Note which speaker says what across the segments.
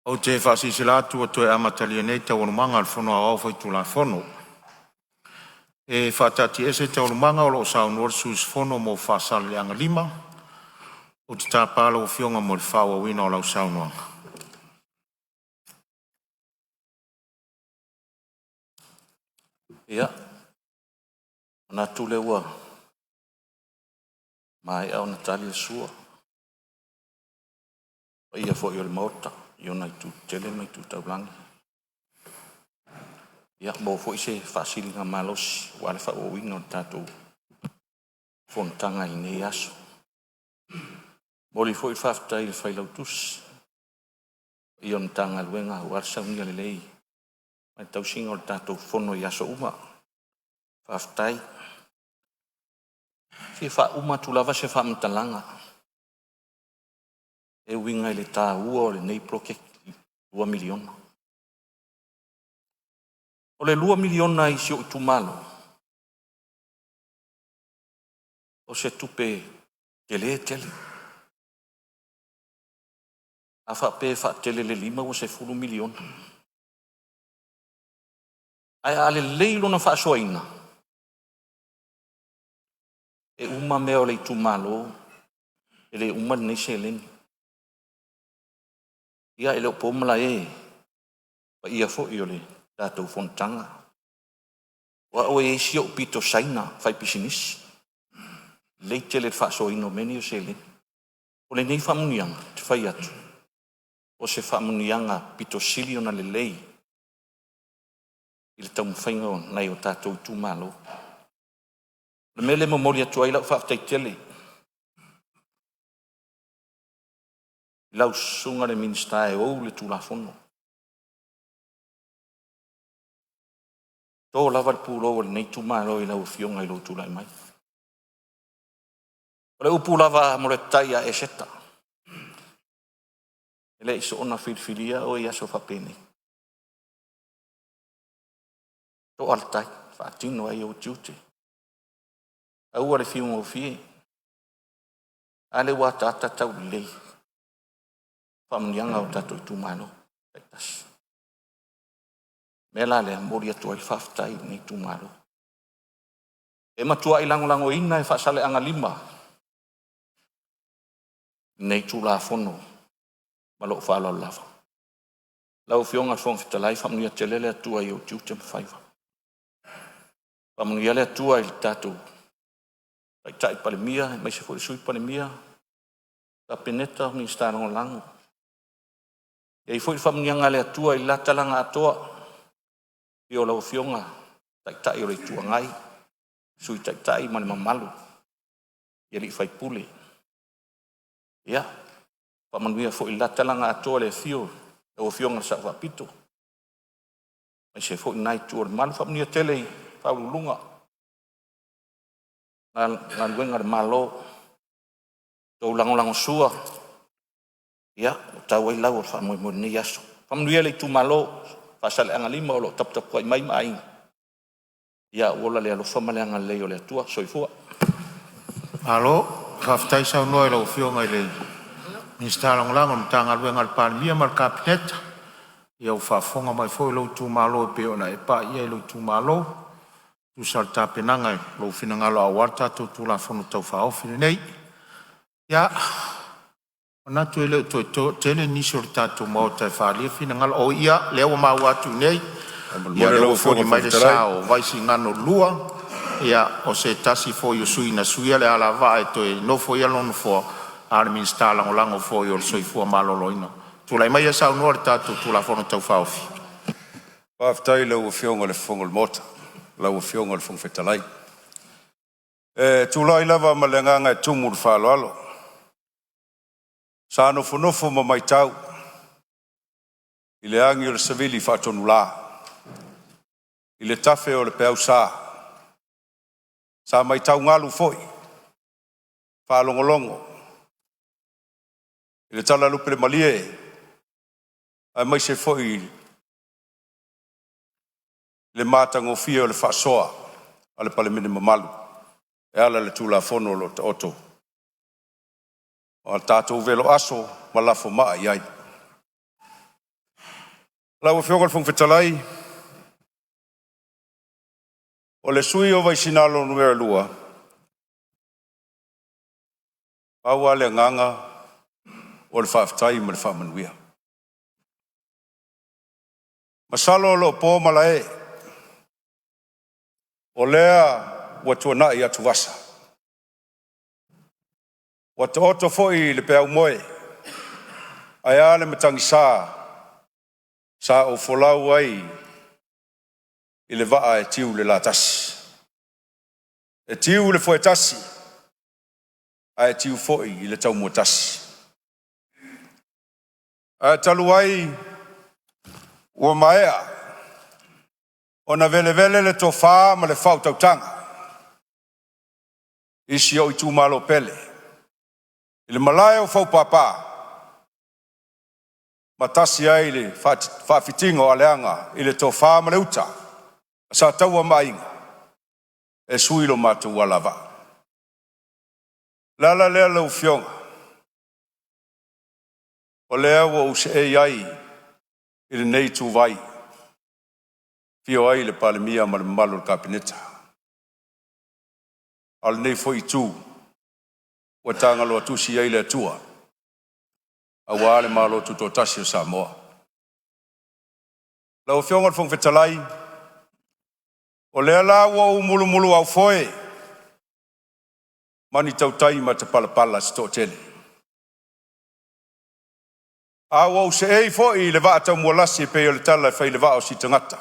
Speaker 1: Ou te faasilasila atu ua toe amatalia nei Taualumaga a le Fono Aoao Faitulafono. E faataatiaese Taualumaga o lo o saunoa le sui usufono mo Faasaleleaga 5. Ou te tapa lau Afioga mo le faaauauina o lau saunoaga.
Speaker 2: Ia, manatu o lea ua maea ona tali le sua i le paia foi o le Maota i ona itu tetele ma itu taulagi. Ua maua foi se faasiligamalosi aua le faaauauina o le tatou fonotaga i lenei aso. E momoli foi le faafetai i le Failautusi ma le paia o le Matagaluega aua le saunia lelei ma le tausiga o le tatou fono i aso uma. Faafetai. E fia faauma atu lava se faamatalaga e uiga i le taua o lenei poloketi $2 miliona. O le $2 miliona i si ou itumalo, o se tupe tele tele. A faapea e faatele i le 5 ua $10 miliona. Ae a lelei lona faasoaina, e uma mea o le itumalo e le uma lenei seleni. Ia e le o po malae i le paia foi o le tatou fonotaga, o au e i ai si ou pito Saina faipisinisi, e lelei tele i le faasoaina o mea nei o seleni. O lenei faamanuiaga ou te fai atu, o se faamanuiaga aupito sili ona lelei i le taumafaiga o nai o tatou itumalo. O le mea lea e momoli atu ai lau faafetai tele i lau Susuga i le Minisita e ou le Tulafono, e to lava le pulou o lenei itumalo i lau Afioga i lou tulai mai. O le upu lava a Moletaia ia Eseta, “E le i soona filifilia oe i aso faapenei, to'a le tai, faatino ai ou tiute, aua le fiu gofie, a lea ua ataata taulelei i faamanuiaga a o tatou itumalo taitasi. O le mea la lea e momoli atu ai le faafetai i lenei itumalo. E matuai lagolagoina e Faasaleleaga 5 lenei Tulafono ma lou faaaloalo lava. Lau Afioga i le Fofoga Fetalai, faamanuia tele le Atua i ou tiute ma faiva. Faamanuia le Atua i le tatou Tamaitai Palemia aemaise foi le Sui Palemia, Kapeneta, Minisita Lagolago. Ia i ai foi le faamanuiaga a le Atua i le la talaga atoa, i le afio o lau Afioga i le Taitai o le Itu Agai, Sui Taitai ma le mamalu i sui usufono. Ia faamanuia foi i le la talaga atoa i le afio o lau Afioga i le Sao Faapito, aemaise foi lena itu o le malu. Faamanuia tele i Ofisa Sili o Pulega o Matagaluega a le Malo i lo outou lagolagosua ua tau ai lau o le faamoemoe i lenei aso. Faamanuia le itumalo o Faasaleleaga 5 o lo o taputapuai mai ma aiga, ia ua ola le alofa ma le agalelei o le Atua. Soifua.
Speaker 1: Malo faafetai saunoa i lau Afioga i le Minisita Lagolago o le Matagaluega a le Palemia ma le Kapeneta. Ia ua faafofoga mai foi lou itumalo e pei ona e paia lou itumalo e tusa o le tapenaga i lou finagalo aua le tatou Tulafono Tau Faaofi lenei. Ia, manatu e le o toe toatele nisi o le tatou maota e faaalia finagalo. Oh ia, lea ua maua atu i inei, o lea ua foliga mai le sa o Vaisigano 2, o se tasi foi o sui na suia le alavaa e toe nofoia lona nofoa, a o le Minisita Lagolago foi o le Soifua Maloloina. Tulai maia e saunoa i le tatou Tulafono Tau Faaofi.
Speaker 3: Faafetai i lau Afioga i le Fofoga o le Maota, lau Afioga i le Fofoga Fetalai. E tulai lava ma le agaga e tumu i le faaaloalo, sa nofonofo ma matau i le agi a le savili faatonula i le tafe o le peausa, sa matau galu foi faalogologo i le talalupe i le malie aemaise foi le matagofie o le faasoa a le Palemene mamalu e ala i le Tulafono o lo o taoto a o tatou velo aso ma lafo maa i ai. Lau Afioga i le Fofoga Fetalai, o le sui usufono o Vaisigano Nu.2, pau lava le agaga o le faafetai ma le faamanuia. Masalo o lo o po malae, o lea ua tuanai atuvasa, ua taoto foi le peau moe ae a le matagisa sa ou folau ai i le vaa e tiu i le latasi, e tiu i le foetasi ae tiu foi i le taumuatasi. Ae talu ai ua maea ona velevele le tofa ma le faautautaga i si ou itumalo pele, i le malae o Faupapa ma tasi ai le faafitiga o aleaga i le tofa ma le uta a Sataua ma Aiga, e sui lo matou alavaa. O le ala lea lau Afioga, o lea ua ou seei ai i lenei ituvai, afio ai le Palemia ma le mamalu o le Kapeneta, a o lenei foi itu ua tagaloa tusi i ai le Atua aua le Malo Tutoatasi o Samoa. Lau Afioga i le Fofoga Fetalai, o lea la ua ou mulumuluaufoe ma ni tautai matapalapala se toatele, a ua ou seei foi i le vaa taumualasi e pei o le tala e fai i le vaa o Siitagata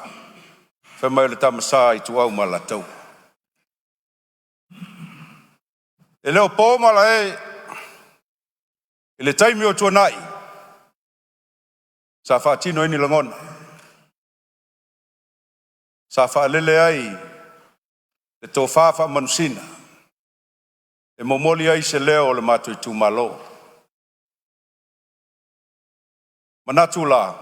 Speaker 3: fai mai o le tama sa Ituau ma Alataua. E le o po malae i le taimi ua tuanai sa faatino ai ni lagona, sa faalele ai le tofa faamanusina e momoli ai se leo o le matou itumalo. Manatu la,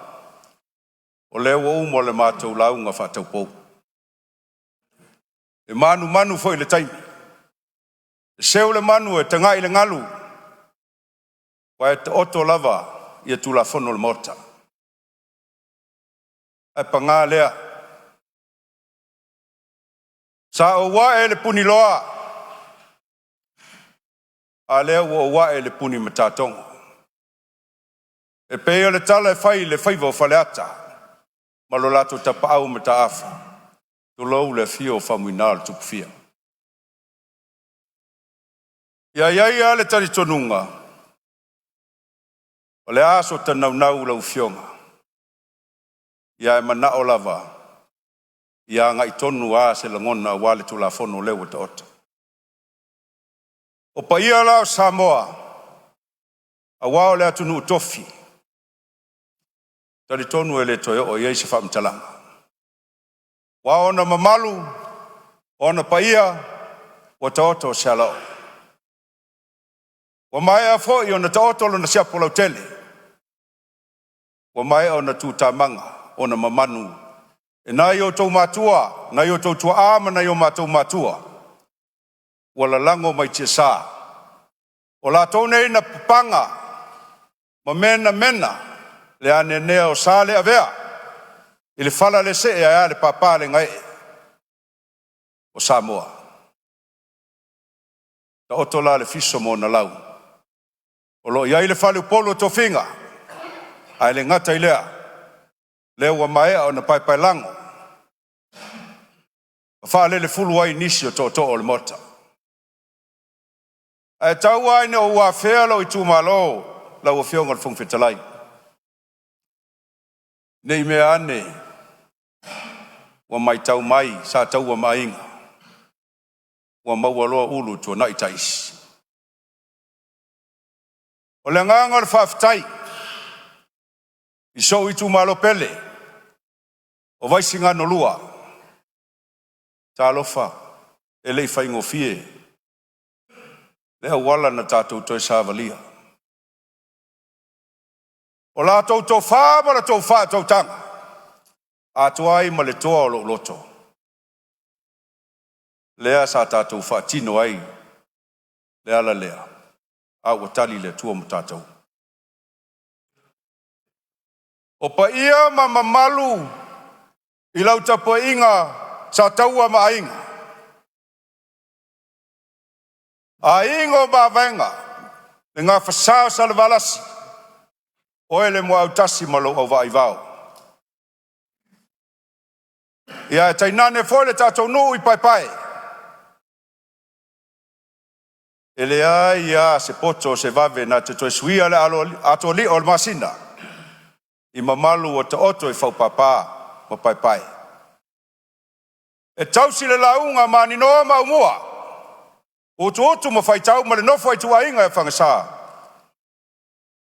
Speaker 3: o lea ua uma le matou lauga faataupou. E manumanu foi i le taimi, e seu le manu e tagai i le galu, aua e taoto lava ia Tulafono o le Maota. Ae paga lea, sa ou ae i le puniloa, a o lea ua ou ae i le punimatatogo. E pei o le tala e fai i le faiva o Faleata ma lo latou tapaau Mataafa, tulou le afio o Faumuina le Tupufia. Ia i ai lava le talitonuga, o le a sota naunau lau Afioga, ia ae manao lava ia agai tonu lava se lagona aua le Tulafono o lea ua taoto. O paia la o Samoa, aua o le atunuu tofi, e talitonu e le toe oo i ai se faamatalaga, aua o ona mamalu, o ona paia ua taoto se alaoo, ua maea foi ona taoto lona siapo lautele, ua maea ona tu tamaga ona mamanu e nai o outou matua, nai o outou tuaa ma nai o matou matua ua lalago mai tiasa. O latou nei na papaga ma menamena le aneanea o Saleavea i le fala le see ae a le papa le gaee o Samoa. Taoto la le fiso ma ona lau, o lo o i ai le faleupolu o tofiga, ae le gata i lea, lea ua maea ona paepaelago ma faalelefulu ai nisi o tootoo o le Maota. Ae tau lava ina ou afea lou itumalo lau Afioga i le Fofoga Fetalai, ne i meaane ua matau mai Sataua ma Aiga ua maua loa ulu tuanai taisi. O le agaga o le faafetai i sou itumalo pele o Vaisigano 2, talofa, e le i faigofie le auala na tatou toe savalia. O la outou tofa ma la outou faautautaga, atoa ai ma le toa o lou loto, lea sa tatou faatino ai le ala lea, a ua tali le Atua mo tatou. O paia ma mamalu i lau tapuaiga sa Taua ma Aiga, Aiga o Mavaega, le Gafasa o Salevalasi, oe le Muautasi ma lou auvaa Aivao. Ia ae tainane foi le tatou nuu i Paepae. E leai lava se poto o se vave na te toe suia le atoa o le masina i mamalu ua taoto i faupapa ma paepae. E tausi le lauga a Maninoa ma Aumua, Utuutu ma Faitau ma le nofo a ituaiga i Fagasa.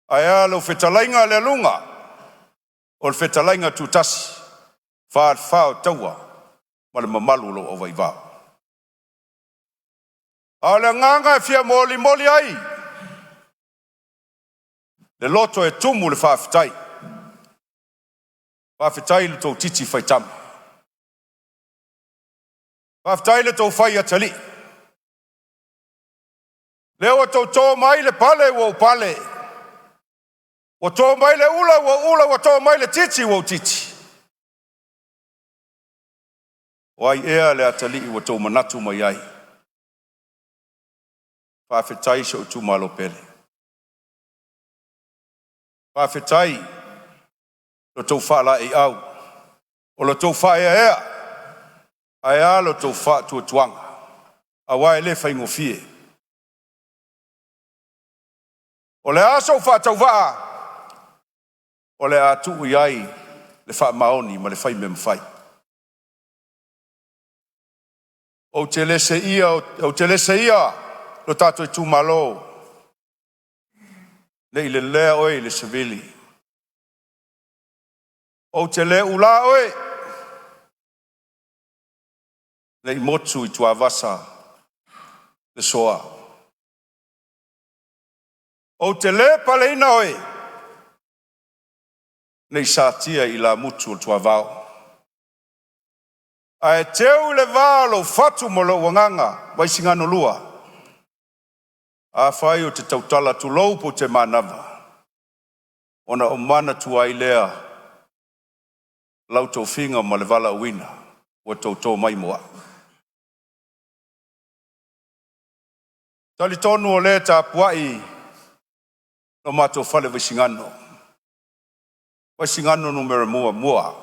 Speaker 3: Ae a lau fetalaiga Lealuga o le fetalaiga Tutasi, Falefa o Taua ma le mamalu o lou auvaivao. A o le agaga e fia molimoli ai le loto e tumu le faafetai, faafetai i lo outou titi faitama, faafetai i lo outou fai atalii, lea ua outou to mai le pale ua ou pale, ua to mai le ula ua ou ula, ua to mai le titi ua ou titi. O ai ea le atalii ua outou manatu mai ai? Faafetai i si ou itumalo pele. Faafetai i lo outou faalaeiau, o lo outou faaeaea, ae a lo outou faatuatuaga, aua e le faigofie. O le a sou faatauvaa, o le a tuu i ai le faamaoni ma le faimea mafai. Ou te le seia lo tatou itumalo, ne i lelea oe i le savili. Ou te le ulā oe, ne i motu i tuavasa le soa. Ou te le paleina oe, ne i satia e ilamutu o le tuavao, ae teu i le va o lou fatu ma lou agaga. Vaisigano 2. Afai ou te tautala tulou pe ou te manava, ona ou manatua ai lea lau tofiga ma le valaauina ua toto mai mo au. E talitonu o lea e tapuai lo matou fale Vaisigano, Vaisigano Nu.1,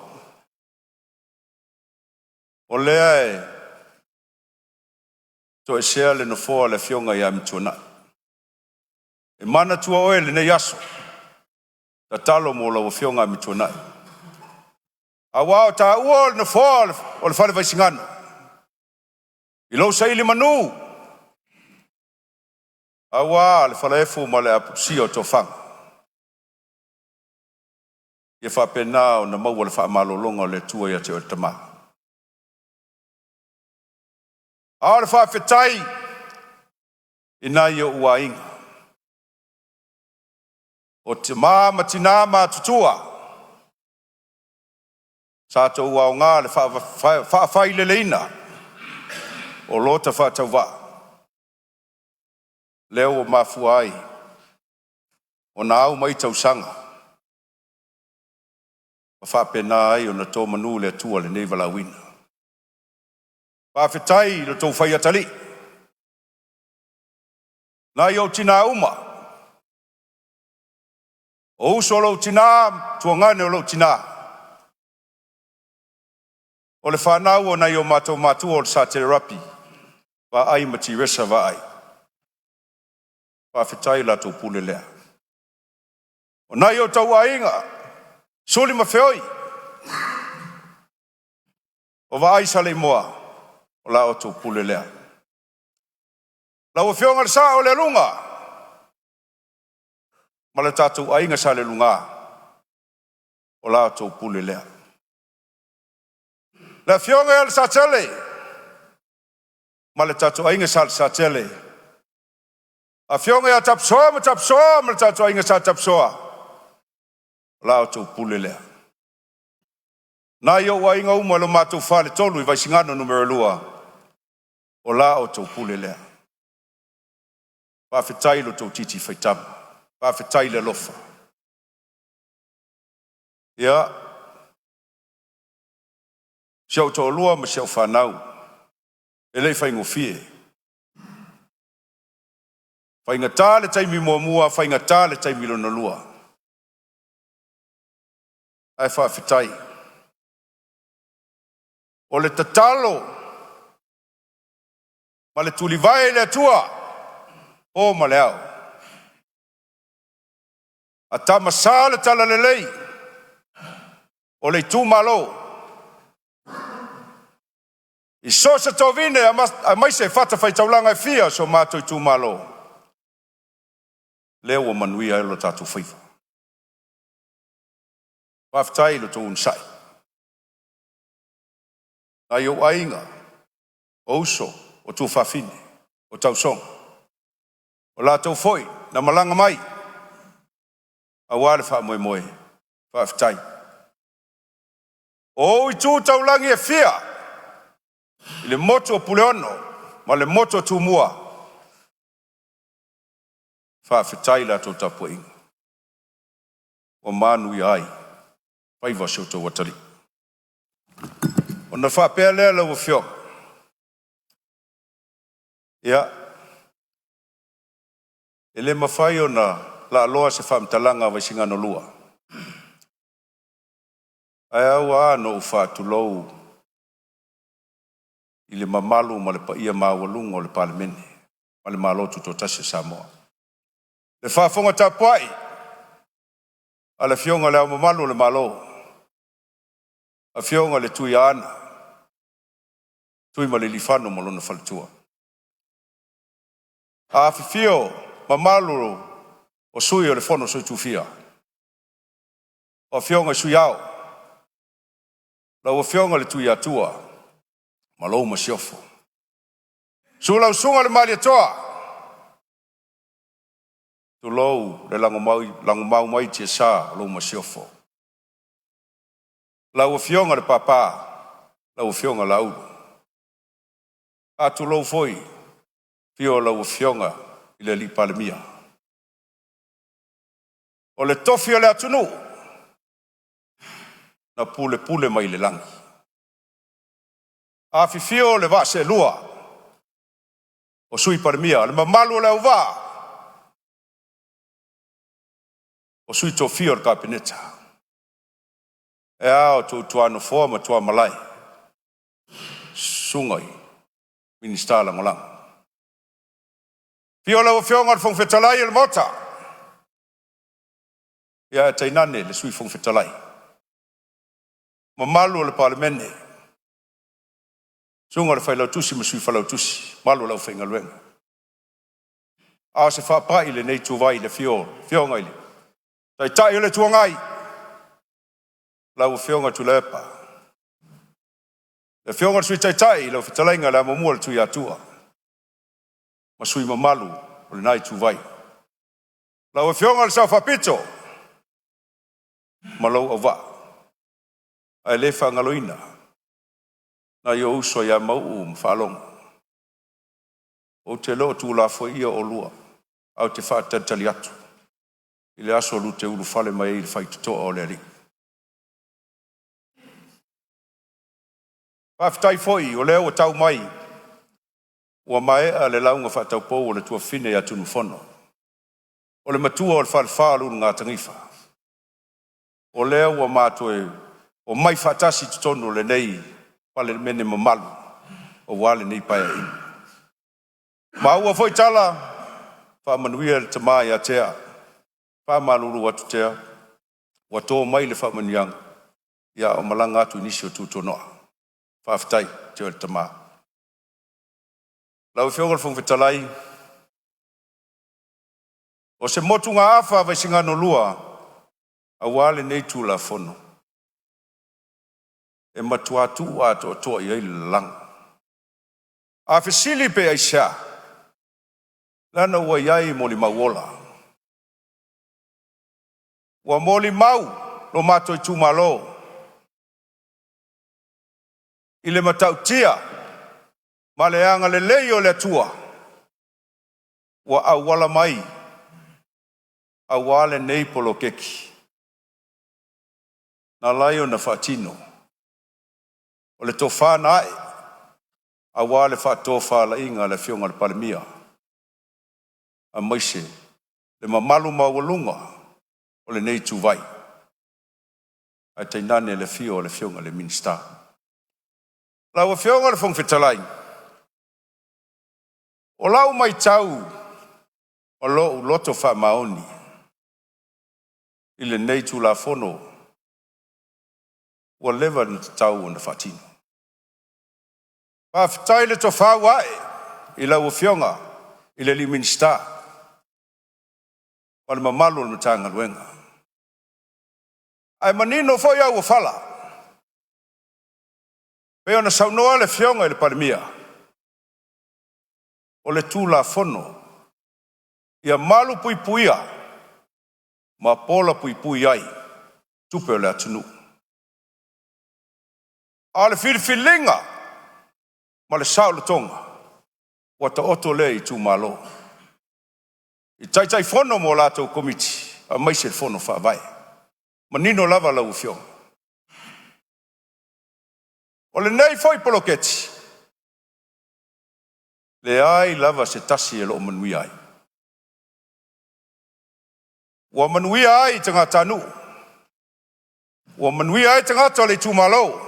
Speaker 3: o lea e toesea le nofoa o le afioga ia Amituanai. E manatua oe i lenei aso, tatalo mo lau afioga Amituanai, aua o taua o le nofoa o le Fale Vaisigano i lou sailimanu, aua le falaefu ma le apulusia o tofaga, ia faapena ona maua le faamalologa o le Atua ia te oe le tama. A o le faafetai i nai ou aiga, o tama ma tina matutua sa outou aoga i le faafaileleina o lo ta faatauvaa, lea ua mafua ai ona au mai tausaga ma faapena ai ona to manu le Atua i lenei valaauina. Faafetai i lo outou fai atalii, nai ou tina uma, o uso o lou tina, tuagane o lou tina, o le fanau a nai o matou matua o le Sa Tele Rapi, Vaai ma Tiresa Vaai. Faafetai i la outou pule lea. O nai o outou aiga, Suli ma Feoi, o Vaai Saleimoa, o la outou pule lea. Lau Afioga i le Sao o Lealuga ma le tatou aiga Sa Lealuga, o la outou pule lea. Le afioga ia Lesatele ma le tatou aiga Sa Lesatele, afioga ia Tapisoa ma Tapisoa ma le tatou aiga Sa Tapisoa, o la outou pule lea. Nai ou aiga uma i lo matou faletolu i Vaisigano Nu.2, o la outou pule lea. Faafetai i lo outou titi faitama, faafetai le alofa. Ia, si ou toalua ma si au fanau, e le i faigofie. Faigata le taimi muamua, faigata le taimi lona lua, ae faafetai. O le tatalo ma le tulivae i le Atua, po ma le ao, a tamasa le talalelei o le itumalo i so o se tovine aemaise fatafaitaulaga e fia o si o matou itumalo, lea ua manuia ai lo tatou faiva. Faafetai i lo outou onosai, nai ou aiga, o uso, o tuafafine, o tausoga, o latou foi na malaga mai aua le faamoemoe. Faafetai. O ou itu taulagi e fia i le motu o Puleono ma le motu o Tumua, faafetai i la outou tapuaiga ua manuia ai faiva o si outou atalii. Ona faapea lea lau Afioga, ia, e le mafai ona laaloa se faamatalaga a Vaisigano 2, ae ao lava ona ou faatulou i le mamalu ma le paia maualuga o le Palemene ma le Malo Tutoatasi o Samoa. Le faafofoga tapuai a le Afioga i Le Ao Mamalu o le Malo, Afioga i le Tuiaana Tuimalealiifano ma lona faletua. Afifio mamalu o Sui o le Fono a Sui Tofia, o Afioga i Sui Ao, lau Afioga i le Tuiatua ma lou Masiofo. Susu lau Susuga i le Malietoa, tulou le lagomau mai tiasa o lou masiofo. Lau Afioga i le Papa, lau Afioga Laauli. Faatulou foi i le afio o lau Afioga i le Palemia. O le tofi o le atunuu na pulepule mai le lagi. Afifio le vaa seelua o Sui Palemia, le mamalu o le auvaa o sui tofia o le Kapeneta, e a outou tuanofoa ma tuamalae, susuga i Minisita Lagolago. Afio lau Afioga i le Fofoga Fetalai o le Maota, ae tainane le Sui Fofoga Fetalai, mamalu o le Palemene, susuga i le Failautusi ma le Sui Failautusi, mamalu o le aufaigaluega. A o se faapai i lenei ituvai i le afio o le Afioga i le Taitai o le Itu Agai, lau Afioga Tuilaepa, le Afioga i le Sui Taitai lau Fetalaiga le Amomua a le Tuiatua ma sui usufono mamalu o lena ituvai. Lau Afioga i le Sao Faapito ma lou auvaa, ae le faagaloina nai ou uso ia Mauu ma Faalogo. Ou te le o tuulafoaia oulua, ae ou te faatalitali atu i le aso lua te ulufale mai ai i le faitotoa o le Alii. Faafetai foi o lea ua tau mai ua maea le lauga faataupou a le tuafafine ia Tunumafono, o le matua o le falefa o le Ulugatanifa. O lea ua matoe omai faatasi i totonu o lenei Palemene mamalu aua lenei Paeaiga. Maua foi tala, faamanuia le Tama ia Tea, faamalulu atu Tea, ua to mai le faamanuiaga, ia a o malaga atu i nisi o tutonoa. Faafetai Tea o le tama. Lau Afioga i le Fofoga Fetalai, o se motugaafa a Vaisigano 2 aua lenei Tulafono, e matua tuu atoatoa i ai le lalago. A fesili pe aisea? Leaga ua i ai molimau ola. Ua molimau lo matou itumalo i le matautia ma le agalelei o le Atua ua auala mai aua lenei poloketi. Na ala ai ona faatino o le tofa na ae aua le faatofalaiga a le Afioga i le Palemia aemaise le mamalu maualuga o lenei ituvai, ae tainane le afio o le Afioga i le Minisita. Lau Afioga i le Fofoga Fetalai, o lau matau ma lou loto faamaoni i lenei Tulafono ua leva ona tatau ona faatino. Faafetai i le tofa ua ae i lau Afioga i le Minisita ma le mamalu o le Matagaluega, ae manino foi auofala e pei ona saunoa le Afioga i le Palemia, o le Tulafono ia malupuipuia ma polapuipui ai tupe a le atunuu. A o le filifiliga ma le saolotoga ua taoto lea i itumalo, i Taitaifono ma o latou Komiti aemaise le Fono Faavae. Manino lava lau Afioga. O lenei foi poloketi, leai lava se tasi e le o manuia ai. Ua manuia ai tagatanuu, ua manuia ai tagata o le itumalo,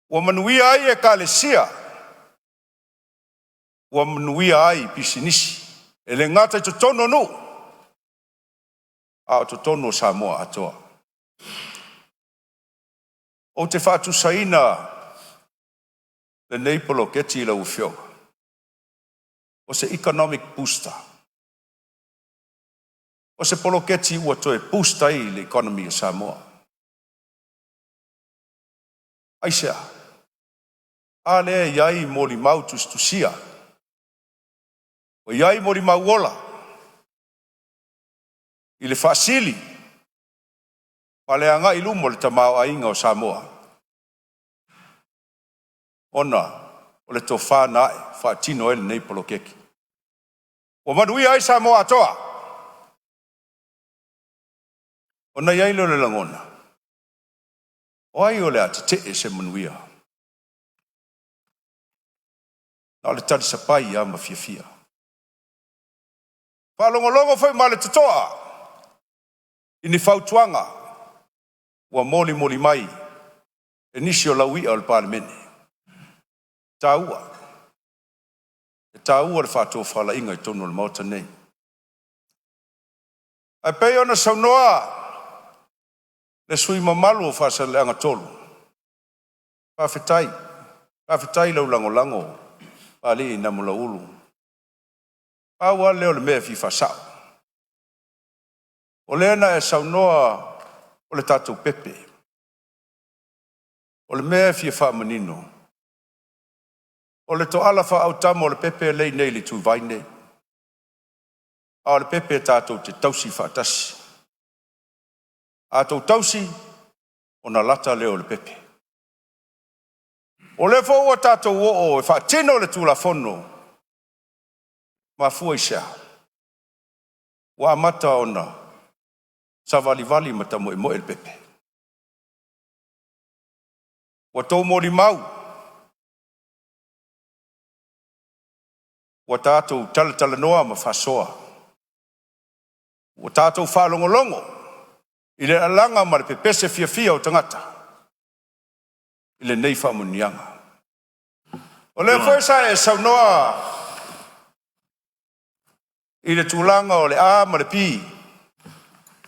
Speaker 3: ua manuia ai ekalesia, ua manuia ai pisinisi, e le gata i totonu o Nuu a o totonu o Samoa atoa. Ou te faatusaina lenei poloketi lau Afioga, o se economic booster. O se poloketi ua toe boost ai le economy o Samoa. Aisea? A lea e i ai molimau tusitusia, ua i ai molimau ola i le faasili ma le agai i luma o le tamaoaiga o Samoa, ona o le tofa na ae faatino ai lenei poloketi. Ua manuia ai Samoa atoa. Ona i ai lea o le lagona, o ai o le a tetee i se manuia? Na o le talisapai lava ma fiafia. Faalogologo foi ma le totoa i ni fautuaga ua molimoli mai e nisi o lauia o le Palemene. E taua, e taua le faatofalaiga i totonu o le Maota lenei. Ae pei ona saunoa le sui usufono mamalu o Faasaleleaga 3, faafetai, faafetai i lau lagolago Papalii Namulauulu. Pau lava lea o le mea e fia faasao, o lea na e saunoa o le tatou pepe. O le mea e fia faamanino, o le toala faaautama o le pepe lea e i inei i le Ituvai lenei, a o le pepe tatou te tausi faatasi. A outou tausi ona lata lea o le pepe. O lea foi ua tatou oo e faatino le Tulafono, mafua i se a? Ua amata ona savalivali ma tamoemoe le pepe. Ua outou molimau, ua tatou talatalanoa ma faasoa, ua tatou faalogologo i le lalaga ma le pepese fiafia o tagata i lenei faamanuiaga. O lea foi sa e saunoa i le tulaga o le A ma le P,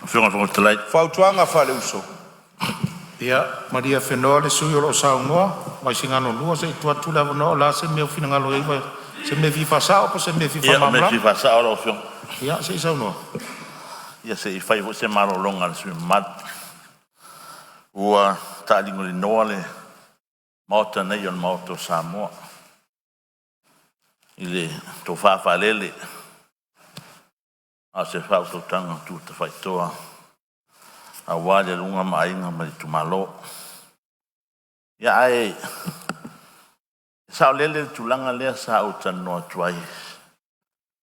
Speaker 4: Afioga i le Fofoga Fetalai.
Speaker 3: Fautuaga faale-uso.
Speaker 1: Ia malie afenoa le sui usufono o lo o saunoa mai Vaisigano 2 se i tuu atu le avanoa. O le a se mea ua finagalo i ai, se mea e fia faasao po o se mea e fia
Speaker 4: Ia, o le mea e
Speaker 1: faamalamalama?
Speaker 4: fia faasao lau Afioga.
Speaker 1: Ia se i saunoa.
Speaker 4: Ia se i fai foi se malologa a le sui usufono mamalu. Ua taaligoligoa le Maota nei o le Maota o Samoa i le tofa faalele a o se faautautaga tutafaitoa aua le aluga ma aiga ma le itumalo. Ia ae saolele le tulaga lea sa ou talanoa atu ai,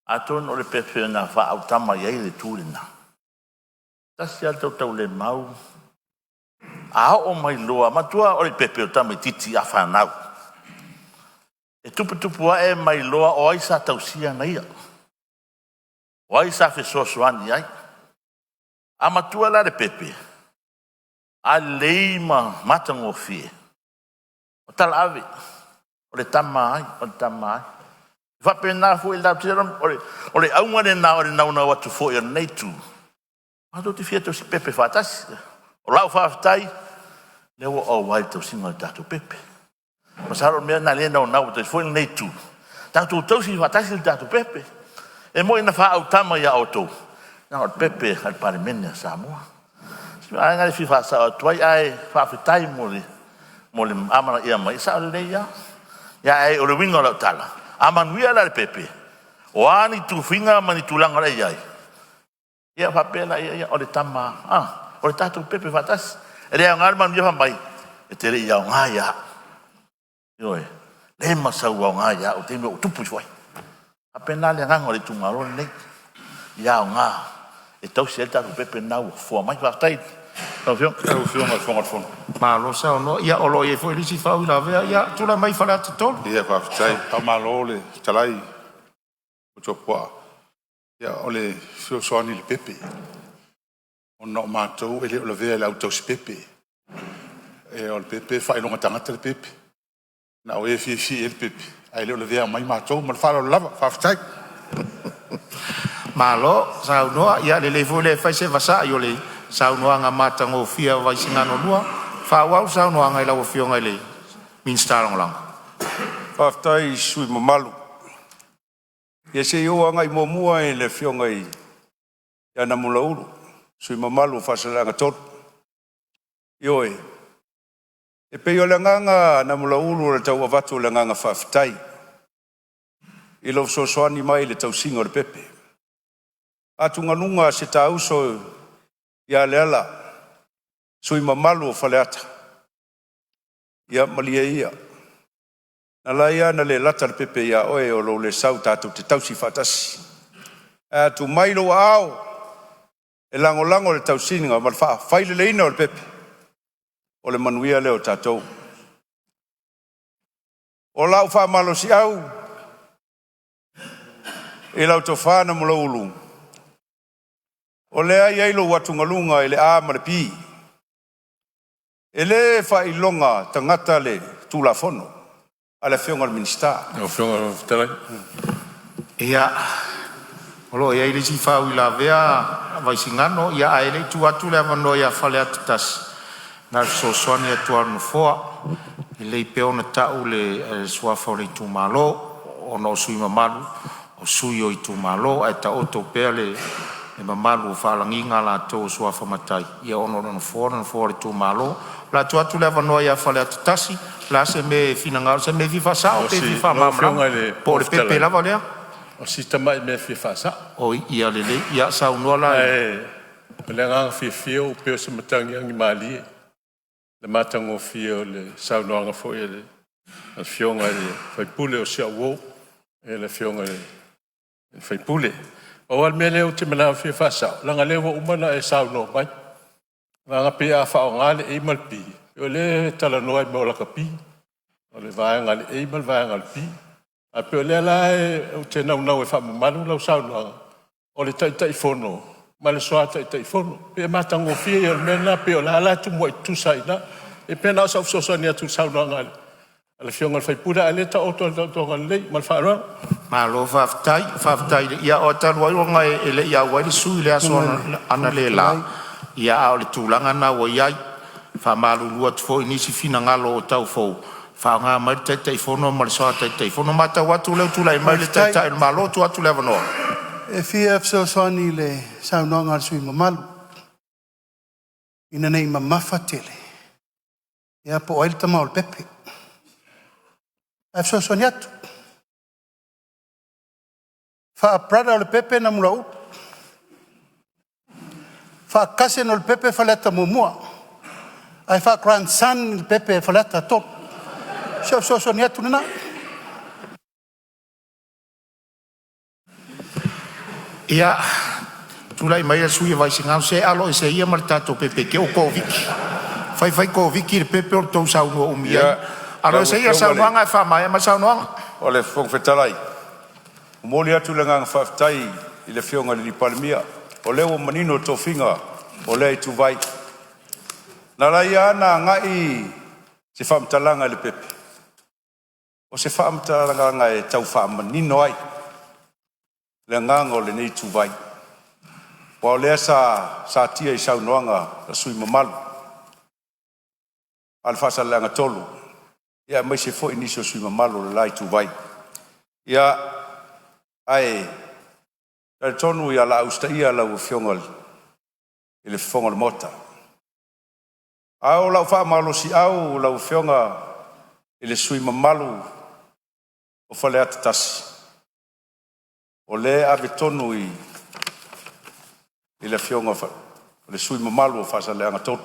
Speaker 4: atonu o le pepe na faaautama i ai le tu lena, tasi lava le tautaulemau A oo mai loa, manatua o le pepe o le tamaitiiti a fanau, e tuputupu ae ma iloa o ai sa tausia ana ia, o ai sa fesoasoani i ai. A matua la le pepe, a lelei ma matagofie, o talaave, o le tama a ai, o le tama a ai. E faapena foi la, ou te iloa o le auga lena o le naunau atu foi o lenei itu, matou te fia tausi pepe faatasi. O lau faafetai, o lea ua ou auai i le tausiga o le tatou pepe. Masalo o le mea lena o lea e naunau atu ai foi lenei itu, tatou tausi faatasi le tatou pepe. E moni na faaautama ia outou, leaga o le pepe a le Palemene a Samoa. O si vaega lea e fia faasao atu ai, ae faafetai mo le amanaia mai, e sao lelei lava. Ae o le uiga o lau tala, a manuia la le pepe, o a ni tofiga ma ni tulaga o le a i ai, ia faapea laia, ia o le tama lava a, o le tatou pepe faatasi. E le aoga le manuia fai mai e te le i aoga ia au. Ioe, le ma sau aoga ia au i le taimi a o ou tupu ifo ai. E faapena le agaga o le itumalo lenei, ia aoga e tausi ai le tatou pepe lena ua fofoa mai. Faafetai i lau Afioga.
Speaker 3: Lau Afioga i le Fofoga o le Fono.
Speaker 1: Malo saunoa. Ia o lo o i ai foi le isi faauilavea. Ia, tulai mai Faleata 3.
Speaker 3: Ia faafetai. Faamalo le fetalai Toetauapuaa. Ia o le fesoasoani i le pepe, ona o matou e le o lavea i le au tausi pepe. O le pepe e faailoga tagata le pepe, na o e fiafia i ai le pepe, ae le o lavea mai matou. Ma le faaaloalo lava, faafetai.
Speaker 1: Malo saunoa. Ia lelei foi le fai se vasai o le saunoaga matagofie a Vaisigano 2. Faaauau le saunoaga i lau Afioga i le Minisita Lagolago.
Speaker 3: Faafetai i sui usufono mamalu. Ia se i ou agai muamua i le afioga ia Namulauulu, sui usufono mamalu o Faasaleleaga 3. Ioe, e pei o le agaga Namulauulu o le tau avatu o le agaga faafetai i lou fesoasoani mai i le tausiga o le pepe. Atugaluga a si ta uso ia Leala, sui usufono mamalu o Faleata, ia malie ia, na ala ai ona le lata le pepe ia oe o lou le sau tatou te tausi faatasi. Ae a tuu mai i lou aao e lagolago i le tausiga ma le faafaileleina o le pepe, o le manuia lea o tatou. O lau faamalosiau i lau tofa Namulauulu, o lea e i ai lou atugaluga i le A ma le P. E le faailoga tagata le Tulafono a le Afioga i le Minisita.
Speaker 5: Lau Afioga i le Fofoga Fetalai.
Speaker 1: Ia, o lo o i ai le isi faauilavea a Vaisigano, ae le i tuu atu le avanoa ia Faleata 1, na o le fesoasoani atu lava o le Nofoa. E lelei pea ona tau le suafa o le itumalo ona o sui usufono mamalu o sui o itumalo, ae taoto pea le mamalu o faalagiga latou o suafa matai ona o le nofoa o le nofoa o le itumalo. O le a tuu atu le avanoa ia Faleata 1, o le a se mea e finagalo, se mea e fia faasao pe fia
Speaker 5: Lau
Speaker 1: faamalamalama
Speaker 5: Afioga i le
Speaker 1: po o
Speaker 5: Fofoga
Speaker 1: le pepe
Speaker 5: Fetalai,
Speaker 1: lava lea.
Speaker 5: o si tamai mea e fia faasao.
Speaker 1: Oi, ia lelei, ia saunoa la.
Speaker 5: Ae o le agaga fiafia ua pei o se matagi agimalie le matagofie o le saunoaga foi a le Afioga i le sui usufono o si au uo, le Afioga i le sui usufono. Pau lava le mea lea ou te manao e fia faasao, leaga o lea ua uma ona e saunoa mai, leaga pei a faaaoga le A ma le B, o lea e talanoa i mea o lakapi, o le vaega a le A ma le vaega a le B. Ae pei o lea la ou te naunau e faamamalu lau saunoaga, o le Taitaifono ma le Sua Taitaifono. E pei o le matagofie ia o le mea lena, pei o la e la e tumuai tutusa ai i ina. E pei na o sau fesoasoani atu i le saunoaga a le Afioga i le sui usufono, a o lea e taoto lava i le taotoga lelei. Ma le faaaloalo.
Speaker 1: Malo faafetai, faafetai. Ia talu ai ona e le i auai le sui usufono i le aso analeila,
Speaker 6: Fetalai.
Speaker 1: ia a o le tulaga lena ua i ai. E faamalulu atu foi i nisi finagalo o taufou, faaaoga mai le Taitaifono ma le Sua Taitaifono. E matau atu o lea ua tulai mai le
Speaker 6: Faafetai.
Speaker 1: Taitai o le Malo, tuu atu le avanoa.
Speaker 6: E fia fesoasoani i le saunoaga a le sui usufono mamalu, ina ne i mamafa tele, ia po o ai le tama o le pepe. Ae fesoasoani atu, faa-brother o Lepepe Namulauulu, faa-cousin o Lepepe Faleata 1, ae faa-grandson Lepepe Faleata 3. Si au fesoasoani atu lena.
Speaker 1: Ia, tulai maia le sui usufono mo Vaisigano, se aloese ia ma le tatou pepe i te i ua Koviti. Fai fai Koviti le pepe o le tou saunoa umi ai. Alo
Speaker 3: Lau
Speaker 1: ese ia
Speaker 3: Afioga i le
Speaker 1: saunoaga ae faamaea mai le saunoaga.
Speaker 3: O le Fofoga Fetalai, e momoli atu le agaga faafetai i le Afioga i le Palemia, o lea ua manino tofiga o lea ituvai. Na ala ai ona agai se faamatalaga i Lopepe, o se faamatalaga e tau faamanino ai le agaga o lenei ituvai, aua o lea sa satia i saunoaga a sui usufono mamalu a le Faasaleleaga 3, aemaise foi nisi o sui usufono mamalu o le la ituvai. Ia, ae talitonu o le a usitaia lau Afioga i le Fofoga o le Maota. A o lau faamalosiau lau Afioga i le sui usufono mamalu o Faleata 1, o lea e ave tonu i le Afioga i le sui usufono mamalu o Faasaleleaga 3.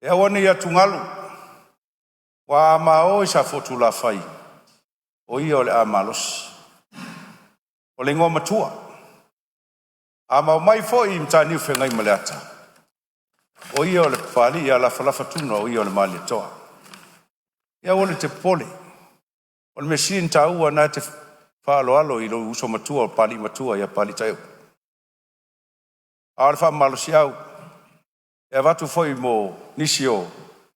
Speaker 3: E aua ne i atugalu, aua a ma o i Safotulafai, o ia o le a malosi. O le igoa matua. A ma omai foi i Mataniu Feagaimaleata, o ia o le Papalii ia Lafalafa Tuna o ia o le Malietoa. Ia aua e te popole, o le mea sili ona taua o lena e te faaaloalo i lou uso matua le Papalii Matua ia Papalii Taeu. A o le faamalosiau e avatu foi mo nisi o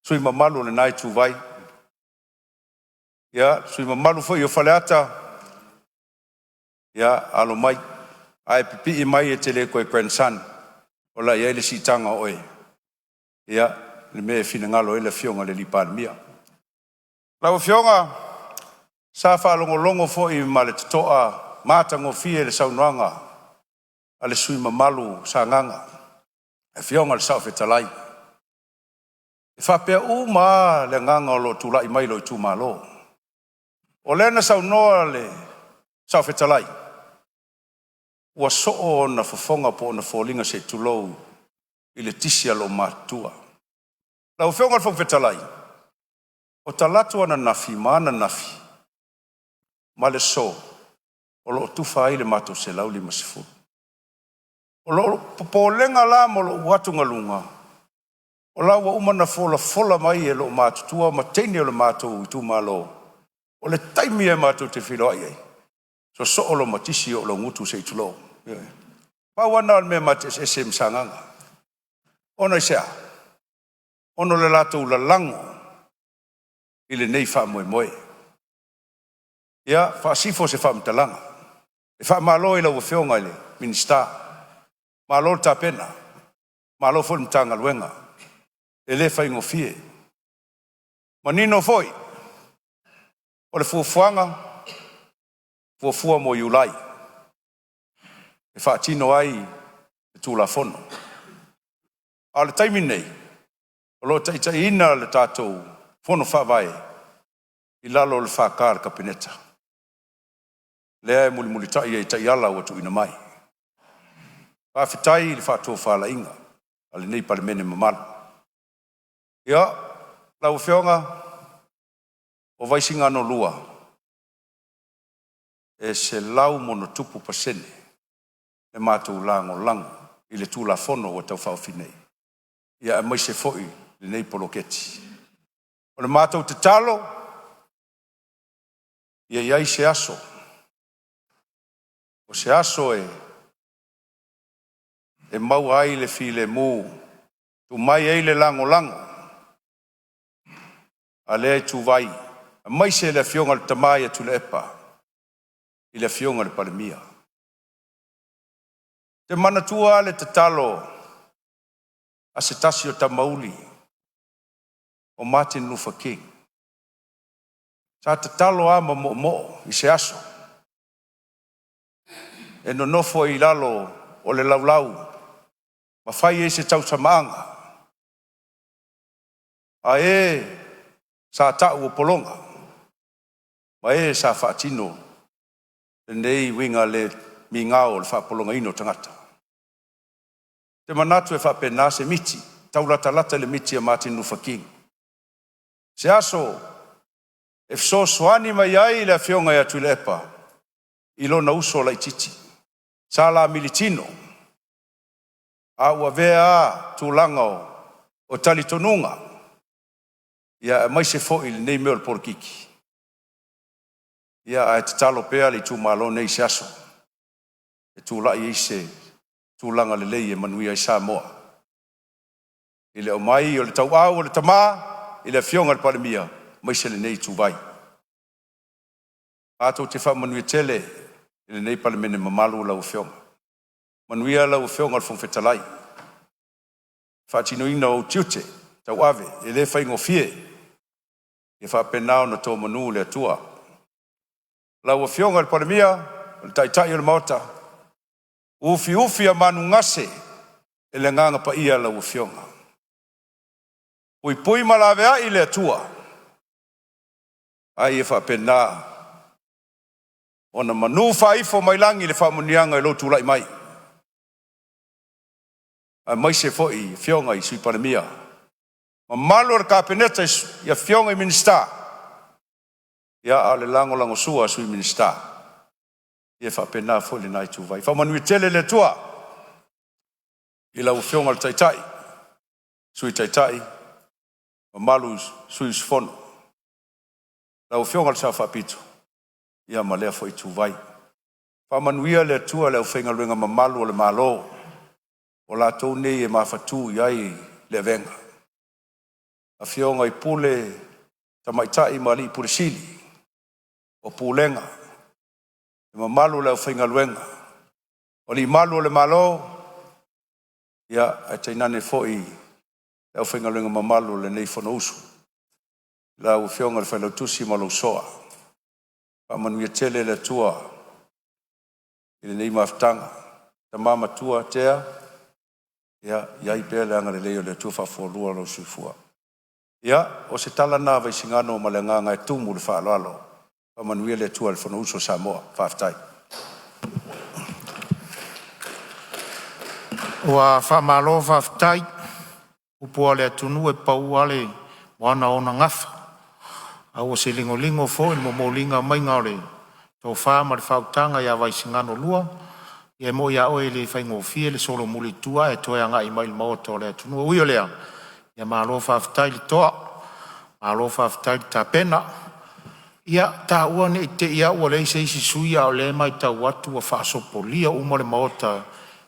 Speaker 3: sui usufono mamalu o lena ituvai, ia, sui usufono mamalu foi o Faleata, ia, alo mai, a e pipii mai e te le toe grandson, o le a i ai le siitaga o oe, ia, le mea e finagalo ai le Afioga i le Palemia. Lau Afioga, sa faalogologo foi ma le totoa matagofie i le saunoaga a le sui usufono mamalu o Sagaga, le Afioga i le Saofetalai. E faapea uma lava le agaga o lo o tulai mai i lou itumalo. O lea na saunoa le Saofetalai, ua soo ona fofoga po o ona foliga se i tulou i le tisi a loomatutua. Lau Afioga i le Fofoga Fetalai, o talaatu ananafi ma ananafi ma le aso, o lo o tufa ai le matou 150. O lou popolega la ma lou atugaluga, o la ua uma ona folafola mai e loomatutua ma teine o le matou itumalo, o le taimi lava matou te feiloai ai, sosoo loma tisi oo lou gutu se i tulou. Ioe. Pau lava lena o le mea ma te eseese ai ma Sagaga. Ona i se a? Ona o le latou lalago i lenei faamoemoe. Ia faasifo se faamatalaga, e faamalo i lau Afioga i le Minisita, malo le tapena, malo foi i le Matagaluega, e le faigofie. Manino foi o le fuafuaga, fuafua mo Iulai e faatino ai le Tulafono. A o le taimi lenei, o lo o taitaiina le tatou Fono Faavae i lalo o le FK a le Kapeneta, lea e mulimulitai ai i taiala ua tuuina mai. Faafetai i le faatofalaiga a lenei Palemene mamalu. Ia, lau Afioga, o Vaisigano 2, e 100+% le matou lagolago i le Tulafono ua Tau Faaofi nei, ia aemaise foi lenei poloketi. O le matou tatalo, ia i ai se aso, o se aso e maua ai le filemu, tuu mai ai le lagolago a lea ituvai, aemaise le Afioga i le Tama ia Tuilaepa i le Afioga i le Palemia. Ou te manatua lava le tatalo a se tasi o tamauli o Martin Lufa King, sa tatalo lava ma moomoo i se aso e nonofo ai i lalo o le laulau ma fai ai se tausamaaga a e sa ta'u o pologa ma e sa faatino lenei uiga le migao o le faapologaina o tagata. Ou te manatu e faapena se miti, taulatalata i le miti a Martin Lufa King, se aso e fesoasoani mai ai le Afioga ia Tuilaepa i lona uso laitiiti sa la militino, a ua avea lava tulaga o O talitonuga ia aemaise foi lenei mea o le polokiki, ia ae tatalo pea le itumalo lenei i se aso e tulai ai se tulaga lelei e manuia ai Samoa i le aumai o le tauau o le tama i le Afioga i le Palemia aemaise lenei ituvai. Matou te faamanuia tele i lenei Palemene mamalu lau Afioga. Manuia lau Afioga i le Fofoga Fetalai i le faatinoina o ou tiute tauave e le faigofie. Ia faapena ona to manu le Atua. Lau Afioga i le Palemia o le Taitai o le Maota, ufiufi manugase e le Agaga Paia lau Afioga, puipui ma laveai le Atua a ia faapena ona manu faaifo mai lagi le faamanuiaga i lou tulai mai, aemaise foi afioga i Sui Palemia, mamalu o le Kapeneta i afioga i Minisita, a o le lagolagosua a Sui Minisita. Ia faapena foi lena ituvai. Faamanuia tele le Atua i lau Afioga i le Taitai, Sui Taitai, mamalu i sui usufono. Lau Afioga i le Sao Faapito, ia ma lea foi ituvai. Faamanuia le Atua i le aufaigaluega mamalu a le Malo o latou nei e mafatu i ai le avega, afioga i Pule Tamaitai ma Alii Pule Sili o Pulega, le mamalu o le aufaigaluega, o alii malu o le Malo, ia ae tainane foi le aufaigaluega mamalu a lenei Fonousu. Lau Afioga i le Failautusi ma lou Soa, faamanuia tele le Atua i lenei mafutaga. Tama matua Tea, ia i ai pea le agalelei o le Atua faafualua lou soifua. Ia, o se tala lena a Vaisigano ma le agaga e tumu i le faaaloalo. Faamanuia le Atua i le Fonousu a Samoa. Faafetai. Ua faamalo faafetai. Upu a le atunuu e pau lava le moana ona gafa, a ua se ligoligo foi le momoliga mai o le tofa ma le faautaga ia Vaisigano 2. Ia e moni a oe e le faigofie le solomuli i tua ae toe agai mai i le maota o le atunuu. Ui o lea, ia malo faafetai le toa, malo faafetai le tapena. Ia taua ne i te i lava ua leai se isi sui usufono a o lea e matau atu ua faasopolia uma le Maota i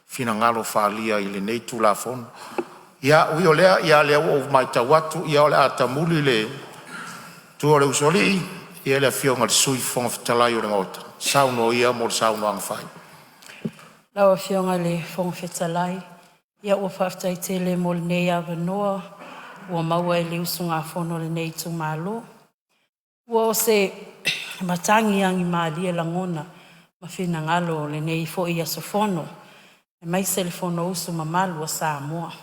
Speaker 3: finagalo faaalia i lenei Tulafono. Ia ui o lea, o lea ua ou matau atu o le a tamuli le tua o le usoalii, ia le Afioga i le Sui Fofoga Fetalai o le Maota, saunoa ia mo le saunoaga faaiu.
Speaker 7: Lau Afioga i le Fofoga Fetalai, ia ua faafetai tele mo lenei avanoa ua maua e le usugafono a lenei itumalo. Ua o se matagi agimalie lagona ma finagalo o lenei foi aso fono aemaise le fono usu mamalu a Samoa.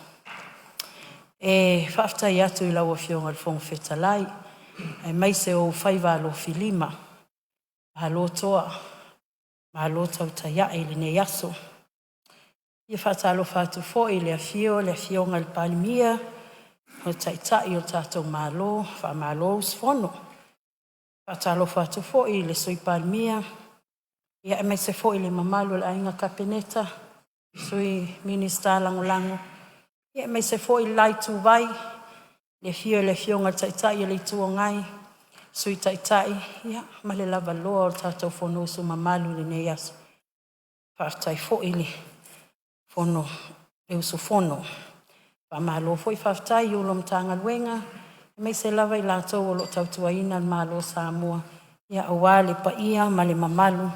Speaker 7: E faafetai atu i lau Afioga i le Fofoga Fetalai aemaise o ou faiva alofilima, malo toa malo tautai a'e i lenei aso. E faatalofa atu foi i le afio o le Afioga i le Palemia o le Taitai o le tatou Malo, faamalo usufono. Faatalofa atu foi i le Sui Palemia aemaise foi le mamalu o le Aiga Kapeneta, Sui Minisita Lagolago aemaise foi le la ituvai i le afio o le Afioga i le Taitai o le Itu Agai, Sui Taitai ma le lavaloa o le tatou Fonousu mamalu i lenei aso. Faafetai foi le fono le usufono, faamalo foi faafetai i Ofisa Sili o Matagaluega aemaise lava i latou o loo tautuaina le Malo o Samoa aua le paia ma le mamalu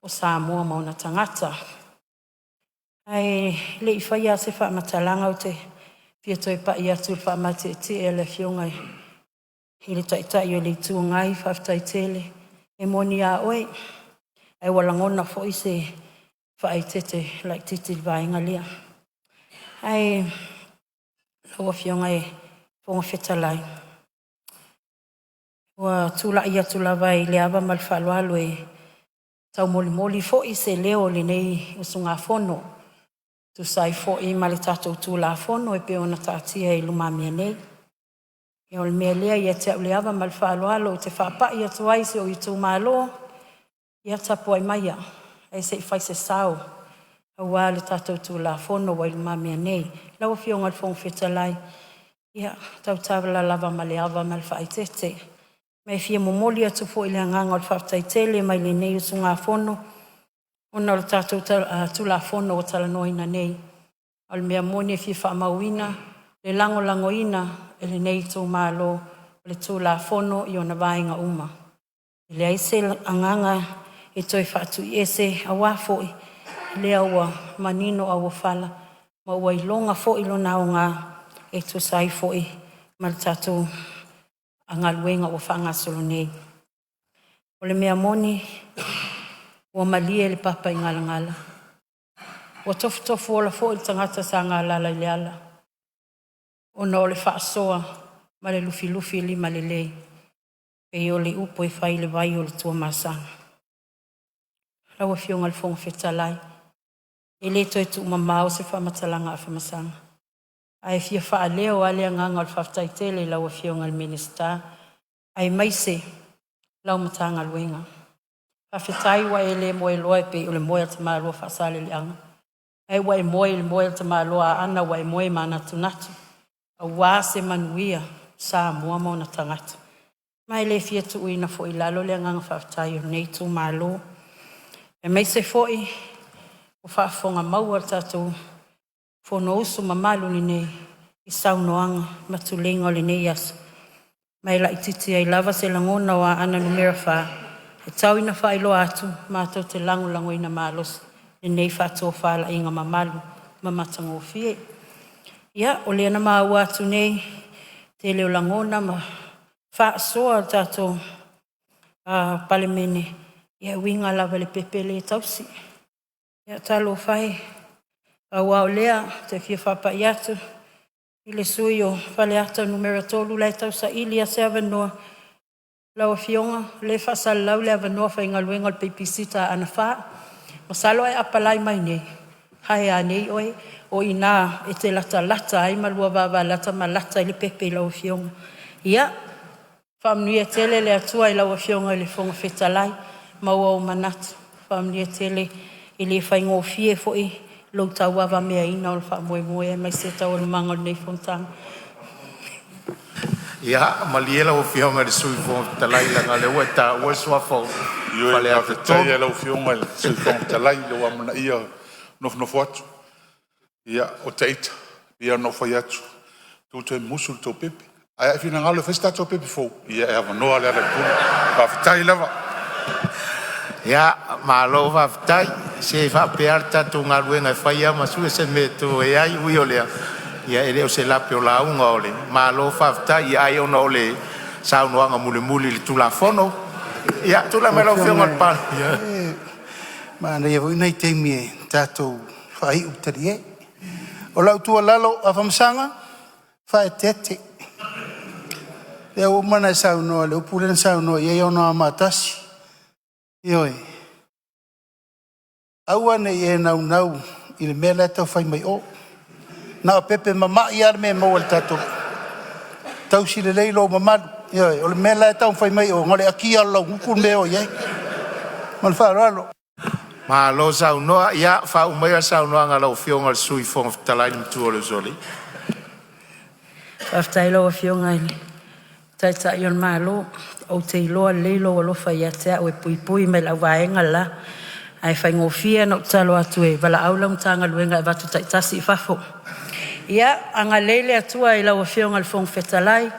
Speaker 7: o Samoa ma ona tagata. Ae lei faia se faamatalaga ou te fia toe pai atu i le faamatietie o le Afioga i le Taitai o le Itu Agai, faafetai tele. E moni a oe, ae ua lagona foi se faaeteete laititi i le vaega lea. Ae lau Afioga i le Fofoga Fetalai, ua tulai atu lava i le ava ma le faaaloalo e taumolimoli foi se leo o lenei usugafono e tusa ai foi ma le tatou Tulafono e pei ona taatia i lumamea nei. O le mea lea e ia te au le ava ma le faaaloalo ou te faapai atu ai i si ou itumalo, ia tapuai maia ae sei fai se sao aua le tatou Tulafono ua i lumamea nei. Lau Afioga i le Fofoga Fetalai, Ia, tautala lava ma le ava ma le faaeteete. Ma e fia momoli atu foi le agaga o le faafetai tele mai lenei usugafono ona o le tatou Tulafono ua talanoaina nei. O le mea moni e fia faamauina le lagolagoina e lenei itumalo o le Tulafono i ona vaega uma. E leai se agaga e toe faatuiese aua foi o lea ua manino auofala ma ua iloga foi lona aoga e tusa ai foi ma le tatou galuega ua faagasolo nei. O le mea moni ua malie le papaigalagala, ua tofutofuola foi le tagata sa galala i le ala ona o le faasoa ma le lufilufi limalelei e pei o le upu e fai i le vai o le Tuamasaga. Lau Afioga i le Fofoga Fetalai, e le toe tuumamao se faamatalaga a Afamasaga, ae fia faaleo a le agaga o le faafetai tele i lau Afioga i le Minisita aemaise lau Matagaluega. Faafetai ua e le moeloa e pei o le moe a le tamaloa Faasaleleaga, ae ua e moe i le moe a le tamaloa Aana, ua e moe manatunatu aua se manuia o Samoa ma ona tagata. Ma e le fia tuuina foi i lalo le agaga faafetai o lenei itumalo, aemaise foi o faafofoga maua a le tatou Fonousu mamalu lenei i saunoaga ma tuleiga o lenei aso, ma e laitiiti ai lava se lagona o Aana Alofi 4 e tau ina faailoa atu, matou te lagolagoina malosi lenei faatofalaiga mamalu ma matagofie. Ia, o lea na maua atu nei le tele o lagona ma faasoa a le tatou Palemene e uiga lava i le pepe lea e tausi. Ia talofa e, pau lava o lea ou te fia faapai atu i le sui usufono o Faleata 3 la e tausaili lava se avanoa. Lau Afioga o lea e faasalalau le avanoa faigaluega o le babysitter a Aana 4, masalo a e apalai mai nei, hire nei oe. O i ina e te latalata ai ma lua vavalata ma lata ai le pepe i lau afioga. Ia faamanuia tele le Atua i lau Afioga i le Fofoga Fetalai, maua ou manatu, faamanuia tele. E le faigofie foi lou tauavameaina o le faamoemoe aemaise taualumaga o lenei fonotaga. Ia malie lau Afioga i le Sui Fofoga Fetalai leaga o lea ua e taua le suafa o
Speaker 3: Ioe,
Speaker 1: Faleata
Speaker 3: faafetai
Speaker 1: 3.
Speaker 3: lava i lau Afioga i le Sui Fofoga Fetalai i lou amanaia o le nofonofo atu. Ia, o ita, e pei lava ona ou fai atu, tou te musu i le tou pepe. Ae a e finagalo e fai se tatou pepe fou, ia e avanoa Lealailepule. Faafetai lava.
Speaker 1: Ia malo faafetai, se e faapea a le tatou galuega e fai a ma sue se mea e toe ai. Ui o lea, ia e le o se lape o lauga o le malo faafetai, ai ona o le saunoaga mulimuli i le Tulafono. Ia tulai
Speaker 6: Lau
Speaker 1: mai lau
Speaker 6: Afioga
Speaker 1: Afioga i le Palemia.
Speaker 6: e manaia foi nai taimi e tatou faaiu talie. O lau tuualalo Afamasaga, faaeteete. O lea ua uma ona e saunoa i le upu lea na saunoa i ai Anoamaa 1. Ioe, aua ne i e naunau i le mea la e tau fai mai o, na o pepe mama'i lava le mea e maua i le tatou… Tausi lelei lou mamalu, ioe, o le mea la e taumafai mai o, na o le akia lava o le laugutu le mea e oo i ai. Ma le faaaloalo.
Speaker 1: Malo saunoa, ia faauma maia le saunoaga a lau Afioga i le Sui Fofoga Fetalai le Matua o le Usoalii.
Speaker 7: Faafetai i lau Afioga i le Taitai o le Malo, ou te iloa lelei lou alofa ia te au e puipui mai i lau vaega le la. Ae faigofie ona ou tatalo atu e valaau lau Matagaluega e avatu taitasi i fafo. Ia agalelei le Atua i lau Afioga i le Fofoga Fetalai,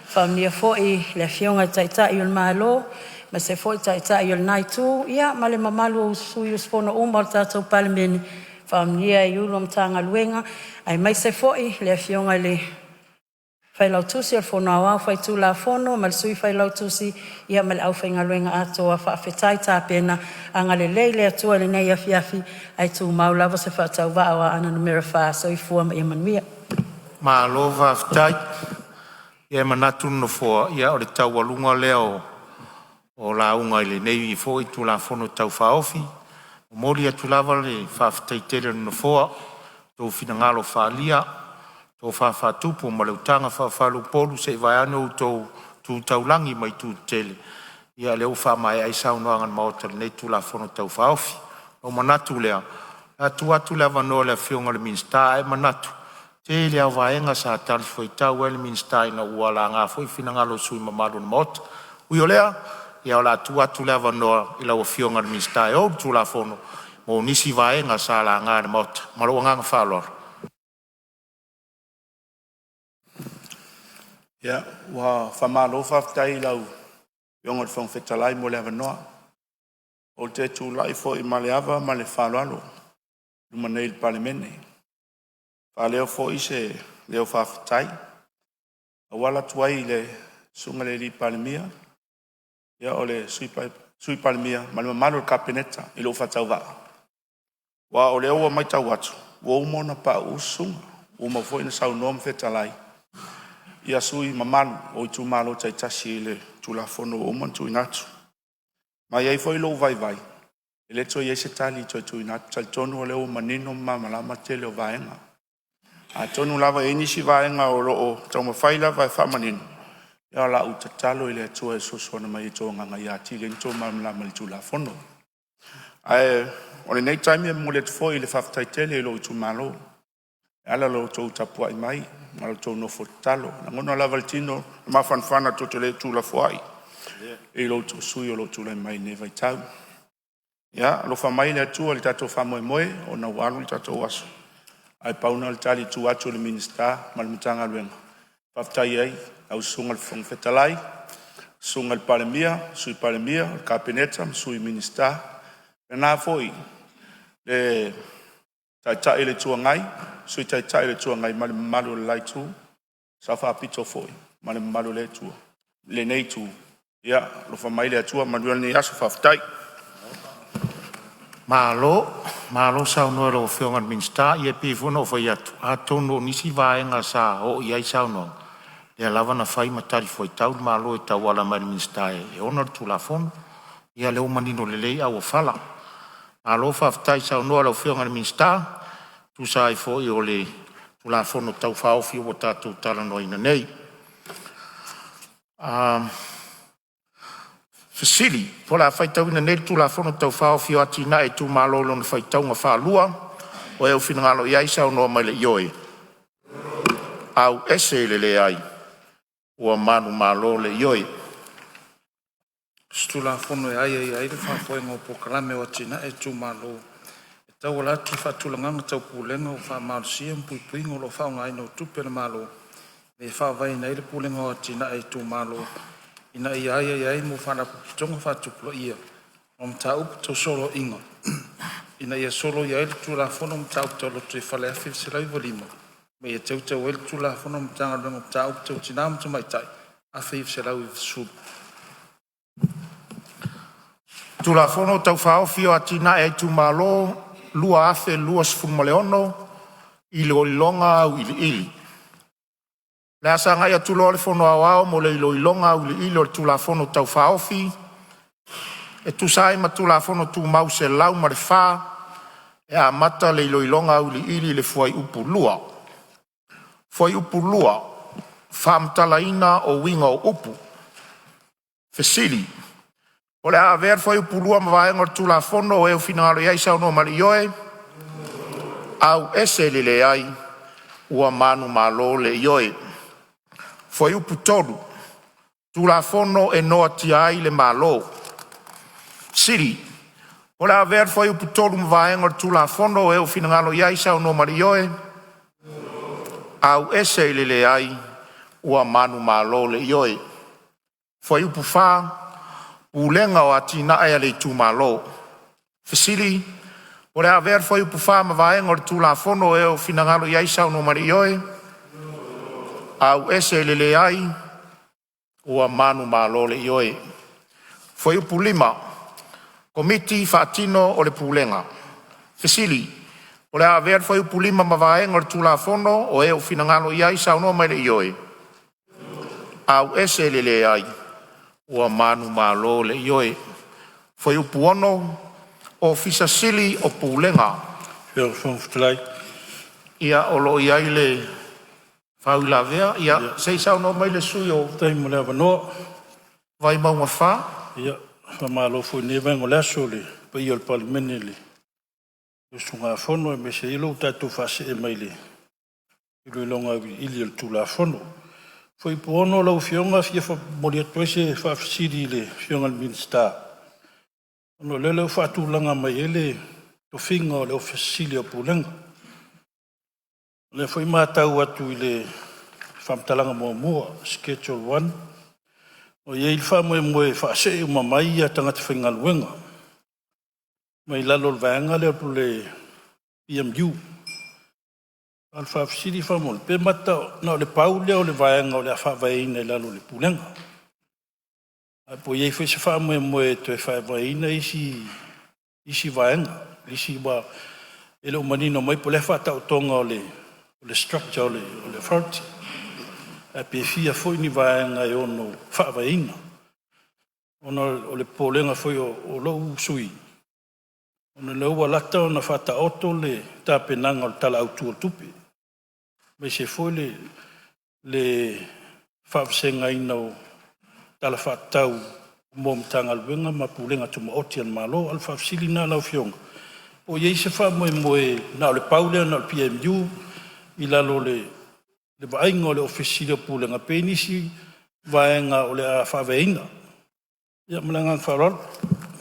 Speaker 7: faamanuia foi i le Afioga i le Taitai o le Malo aemaise foi le Taitai o lena Itu ma le mamalu o sui usufono uma o le tatou Palemene, faamanuia i Ofisa Sili o Pulega o Matagaluega aemaise foi le Afioga i le Failautusi o le Fono Aoao Faitulafono ma le Sui Failautusi ma le aufaigaluega atoa. Faafetai tapena, agalelei le Atua i lenei afiafi ae tumau lava se faatauvaa o Aana Alofi 4. Soifua ma ia manuia.
Speaker 1: Malo faafetai. Ia e manatu le Nofoa, ia o le taualuga lea o lauga i lenei foi Tulafono Tau Faaofi. E momoli atu lava le faafetai tele a le Nofoa i outou finagalo faaalia, tofa faatupu ma le utaga faafuaiupolu, se i vaeane outou tu taulagi ma itu tetele. Ia o lea ua faamaea ai saunoaga a le Maota i lenei Tulafono Tau Faaofi. Ona ou manatu lea, o le a tuu atu le avanoa i le Afioga i le Minisita, ae manatu Tele lava o vaega sa talifuaitau ai le Minisita ina ua laga foi finagalo o sui usufono mamalu o le Maota. Ui o lea, ia o le a tuu atu le avanoa i lau Afioga i le Minisita e ou le Tulafono mo nisi vaega sa laga e le Maota. Ma lou agaga faaaloalo. Ia, ua faamalo faafetai i lau Afioga i le Fofoga Fetalai mo le avanoa. Ou te tulai foi ma le ava ma le faaaloalo i luma nei o le Palemene e faaleo foi se leo faafetai e auala atu ai i le Susuga i le Palemia, o le Sui Palemia ma le mamalu o le Kapeneta i lou faatauvaa. Aua o lea ua matau atu ua uma ona pauu sua, ua uma foi ona saunoa ma fetalai ia sui usufono mamalu o itumalo taitasi i le Tulafono ua uma ona tuuina atu. Ma e i ai foi lou vaivai, e le toe i ai se tali e toe tuuina atu. E talitonu o lea ua manino ma malamalama le tele o vaega. Atonu lava e i ai nisi vaega o lo o taumafai lava e faamanino, ia o lau tatalo i le Atua e fesoasoani mai i o outou agaga ia atili ai ona outou malamalama i le Tulafono. Ae o lenei taimi e momoli atu foi le faafetai tele i lou itumalo e ala i la outou tapuai mai ma la outou nofo tatalo. E lagona lava i le tino le mafanafana tou te le tuulafoai i lo outou sui usufono o lo o tulai mai i lenei vaitau. Ia alofa mai le Atua i le tatou faamoemoe ona ua alu le tatou aso, ae pau lena o le tali i tua atu i le Minisita ma le Matagaluega. Faafetai ai i lau Susuga i le Fofoga Fetalai, Susuga i le Palemia, Sui Palemia, o le Kapeneta ma Sui Minisita, faapena foi le Taitai o le Itu Agai, Sui Taitai o le Itu Agai ma le mamalu o le la Itu, Sao Faapito foi ma le mamalu o lea itu, lenei itu. Ia alofa mai le Atua manuia lenei aso. Faafetai. Malo, malo saunoa i lau Afioga i le Minisita. Ia e pei foi ona ou fai atu, atonu o nisi vaega sa oo i ai saunoaga, lea lava na fai ma talifuaitau le Malo e tauala mai i le Minisita e ona le Tulafono. Ia o lea ua manino lelei auofala. Malo faafetai saunoa i lau Afioga i le Minisita e tusa ai foi o le Tulafono Tau Faaofi ua tatou talanoaina nei. O le a faitauina nei le Tulafono Tau Faaofi o Atinae a Itumalo lona faitauga faalua. Ua e finagalo i ai, saunoa mai i le ioe, auese i le leai. Ua manumalo le ioe. E aiaia ai le faafoega o polokalame o atinae a itumalo e tauala atu i faatulagaga tau pulega ua faamalosia ma puipuiga o lo o faaaogaina o tupe a le Malo ina ia faavaeina ai le Pulega o Atinae a Itumalo ina ia aiaia ai mo faalapotopotoga faatupulaia ma mataupu tau soloaiga ina ia soloia ai le Tulafono o Mataupu Tau Lotoifale 1995 ma ia teuteu ai le Tulafono o Matagaluega o Mataupu Tau Tina ma Tamaitai 1990. Tulafono Tau Faaofi o Atinae a Itumalo 2026, Iloiloga Auiliili. O le a sagai atu loa le Fono Aoao mo le iloiloga auiliili o le Tulafono Tau Faaofi. E tusa ai ma le Tulafono Tumau 104, e amata le iloiloga auiliili i le Fuaiupu 2. Fuaiupu 2: Faamatalaina o uiga o upu. Fesili. O le a avea le Fuaiupu 2 ma vaega o le Tulafono o e ua finagalo ai saunoa mai i le Ioe. Auese i le Leai. Ua manumalo le Ioe. Fuaiupu 3: Tulafono e Noatia ai le Malo. Fesili. O le a avea le Fuaiupu 3 ma vaega o le Tulafono o e ua finagalo ai saunoa mai i le Ioe. Auese i le Leai. Ua manumalo le Ioe. Fuaiupu 4: Pulega o Atinae a le Itumalo. Fesili. O le a avea le Fuaiupu 4 ma vaega o le Tulafono o e ua finagalo ai saunoa mai i le Ioe. Auese i le Leai. Ua manumalo le Ioe. Fuaiupu 5: Komiti Faatino o le Pulega. Fesili. O le a avea le Fuaiupu 5 ma vaega o le Tulafono o e ua finagalo ai saunoa mai i le Ioe. Auese i le Leai. Ua manumalo le Ioe. Fuaiupu 6: Ofisa Sili o Pulega. Ia, o lo o i ai le faauilavea. Ia, se i saunoa mai le sui usufono mo
Speaker 8: Faafetai mo le avanoa.
Speaker 1: Vaimauga 4.
Speaker 8: Ia, faamalo foi i lenei vaega o le aso i le paia o le Palemene i le usugafono aemaise ai o lo tatou faasee mai le Iloiloga Auiliili o le Tulafono. Fuaiupu 6 lau Afioga e fia momoli atu ai se faafesili i le Afioga i le Minisita, ona o lea ua faatulaga mai ai le tofiga o le Ofisa Sili o Pulega. O lea foi e matau atu i le faamatalaga muamua Schedule 1, ua i ai le faamoemoe e faasee uma mai tagata faigaluega mai lalo o le vaega lea o le PMU. A o le faafesili faamolemole, pe mata na o le pau lea o le vaega o le a faavaeina i lalo o le Pulega? Ae po o i ai foi se faamoemoe e toe faavaeina isi vaega, aua e le o manino mai po o le a le faataotoga o le structure o le Authority, ae pe fia foi ni vaega e ono faavaeina. Ona o le popolega foi o lou sui usufono, ona o lea ua lata ona faataoto le tapenaga o le Tala Autu o le Tupe, aemaise foi le faavasegaina o Tala Faatatau mo Matagaluega ma Pulega Tumaoti a le Malo. O le faafesili lena lau Afioga, po o i ai se faamoemoe na o le pau lea na o le PMU i lalo o le vaaiga o le Ofisa Sili o Pulega, pe i ai nisi vaega o le a faavaeina. Ia ma le agaga faaaloalo.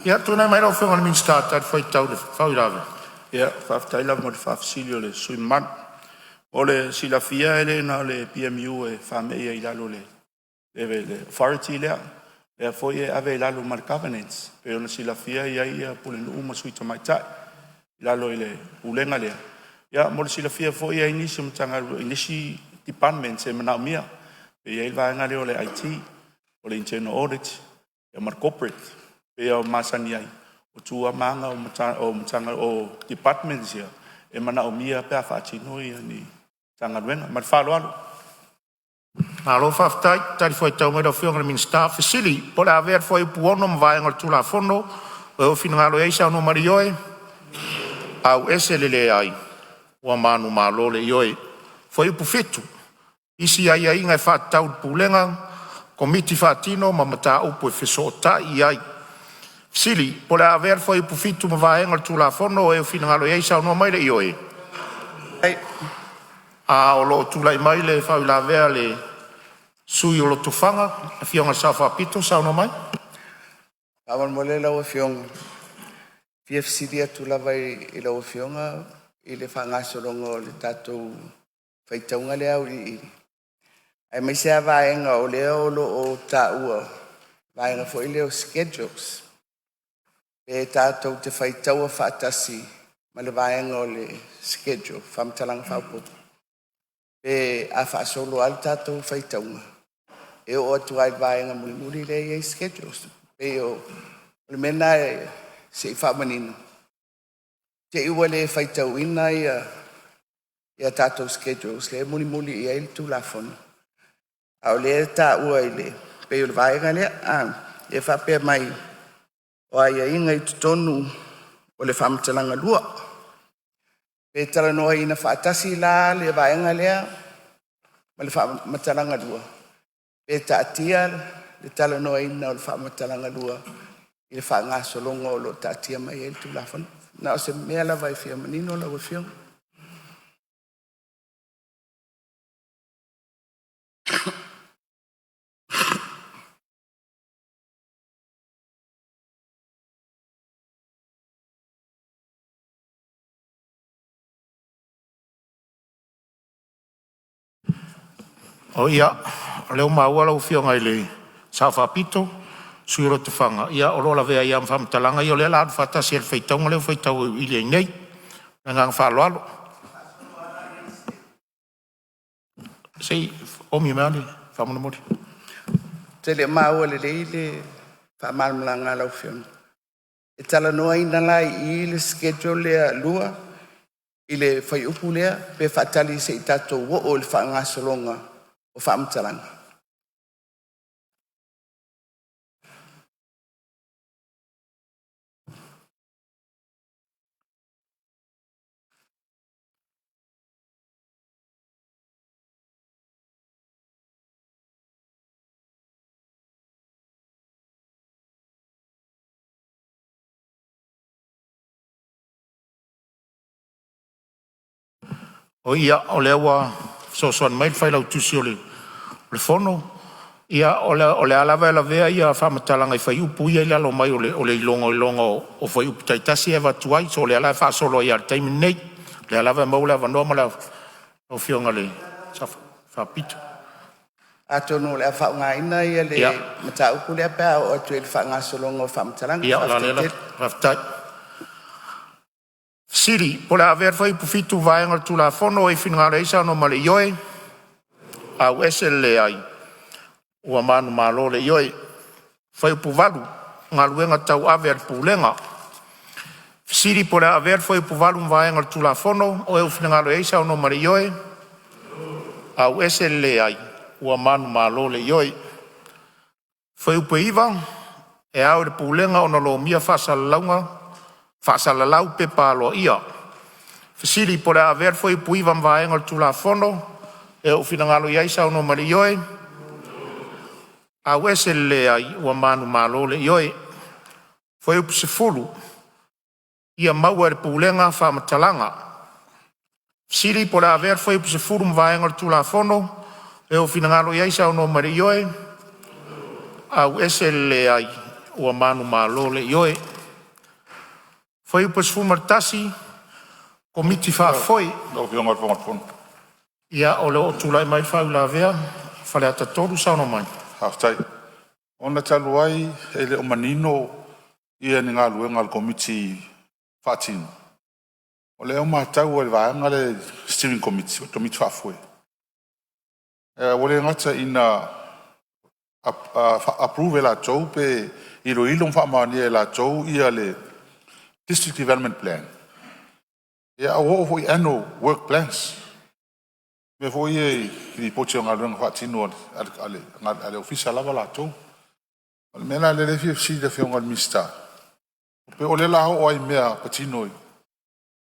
Speaker 8: Ia, tulai mai lau Afioga i le Minisita e talifuaitau i le faauilavea. Ia, faafetai lava mo le faafesili a le sui usufono mamalu. Mo le silafia e le na o le PMU e faamei ai i lalo o le authority lea, o lea foi e ave i lalo ma le governance. E pei ona silafia e i ai pulenuu ma sui tamaitai i lalo o le pulega lea. Ia mo le silafia foi e i ai nisi o Matagaluega, nisi departments e manaomia. E i ai le vaega lea o le IT, o le internal audit ma le corporate. E pei ona masani ai, o tu lava ma aga o departments ia e manaomia pe a faatino ni galuega. Ma le faaaloalo. Malo faafetai talifuaitau mai lau Afioga i le Minisita. Fesili po o le a avea le Fuaiupu 6 ma vaega o le Tulafono. O e finagalo ai saunoa mai i le ioe, a'u e le Leai. Ua manumalo le Ioe. Fuaiupu 7: Isi aiaiga e faatatau i le Pulega, Komiti Faatino ma Mataupu e fesootai i ai. Fesili Po o le a avea le Fuaiupu 7 ma vaega o le Tulafono. O e finagalo ai saunoa mai i le Ioe. A o lo o tulai mai le faauilavea a le sui usufono o Lotofaga, le afioga i le Sao Faapito, saunoa mai.
Speaker 9: Faamolemole lau Afioga, e fia fesili atu lava i lau Afioga i le faagasologa o le tatou faitauga lea auiliili, aemaise lava vaega o lea o lo o taua, vaega foi lea o schedules. Pe tatou te faitaua faatasi ma le vaega o le schedule, faamatalaga faaopoopo, pe a faasolo lava le tatou faitauga e oo atu lava i le vaega mulimuli lea e i ai schedules. E pei o le mea lena se i faamanino, te i ua le faitauina ia tatou schedules lea e mulimuli i ai le Tulafono, a o lea e taua i le pei o le vaega lea e faapea mai, o aiaiga i totonu o le faamatalaga lua. Pe talanoaina faatasi la le vaega lea ma le faamatalaga lua, pe taatia le talanoaina o le faamatalaga lua i le faagasologa o lo o taatia mai ai le Tulafono. Na o se mea lava e fia manino lau Afioga.
Speaker 1: O lea ua maua lau Afioga i le Sao Faapito, sui o Lotofaga, ia o lo o lavea ai lava ma faamatalaga ia, o lea o le a alu faatasi i le faitauga lea ua faitau auiliili ai nei. Ma le agaga faaaloalo. Se i oomi mai lava faamolemole.
Speaker 9: Ou te le o maua lelei le faamalamalamaga a lau Afioga. E talanoaina la i i le schedule lea 2 i le fuaiupu lea pe faatali se i tatou oo i le faagasologa o faamatalaga?
Speaker 1: O lea ua fesoasoani mai le Failautusi o le Fono. Ia o le a lava e lavea ia faamatalaga i fuaiupu ia e i lalo mai o le iloiloga o fuaiupu taitasi ia e avatu ai. So o lea la e faasolo ai lava i le taimi lenei. O lea lava e maua le avanoa lau Afioga i le Sao Faapito.
Speaker 9: Atonu o le a faaaogaina le mataupu lea pe a oo atu i le faagasologa o faamatalaga.
Speaker 1: Ia o le ala
Speaker 9: Faafetai
Speaker 1: lea.
Speaker 9: Tele.
Speaker 1: Faafetai. Fesili Po o le a avea le fuaiupu 7 ma vaega o le Tulafono. O i ai se finagalo e saunoa mai le ioe, auese le leai. Ua manumalo le Ioe. Fuaiupu 8, Galuega Tauave a le Pulega. Fesili Po o le a avea le fuaiupu 8 ma vaega o le Tulafono. O le a le saunoa ma le ioe, auese le leai. Ua manumalo le Ioe. Fuaiupu 9, E ao i le Pulega ona lomia faasalalau pepa aloaia. Fesili Po o le a avea le fuaiupu 9 ma vaega o le Tulafono. E ou finagalo ai saunoa ma le ioe, auese le leai. Ua manumalo le Ioe. Fuaiupu 10, Ia maua e le Pulega faamatalaga. Fesili Po o le a avea le fuaiupu 10 ma vaega o le Tulafono. O lou finagalo e saunoa mai le ioe, auese le leai. Ua manumalo le Ioe. Fuaiupu 11, Komiti Faafoe.
Speaker 3: Lau Afioga i le Fofoga Fetalai.
Speaker 1: Ia o lo o tulai mai le faauilavea a Faleata 3, saunoa mai.
Speaker 3: Faafetai. Ona talu ai e le o manino ia ni galuega a le Komiti Faatino, o lea ua matau lava i le vaega lea i le Steering Committee po o le Komiti Faafoe, ua le gata ina approve e latou pe iloilo ma faamaonia e latou ia le District Development Plan, a ua oo foi i annual work plans, mea foi ia i lipoti o galuega faatino a le ofisa lava latou. O le mea la lea e fia fesili ai i le Afioga i le Minisita, pe o lea o le a oo lava i mea patino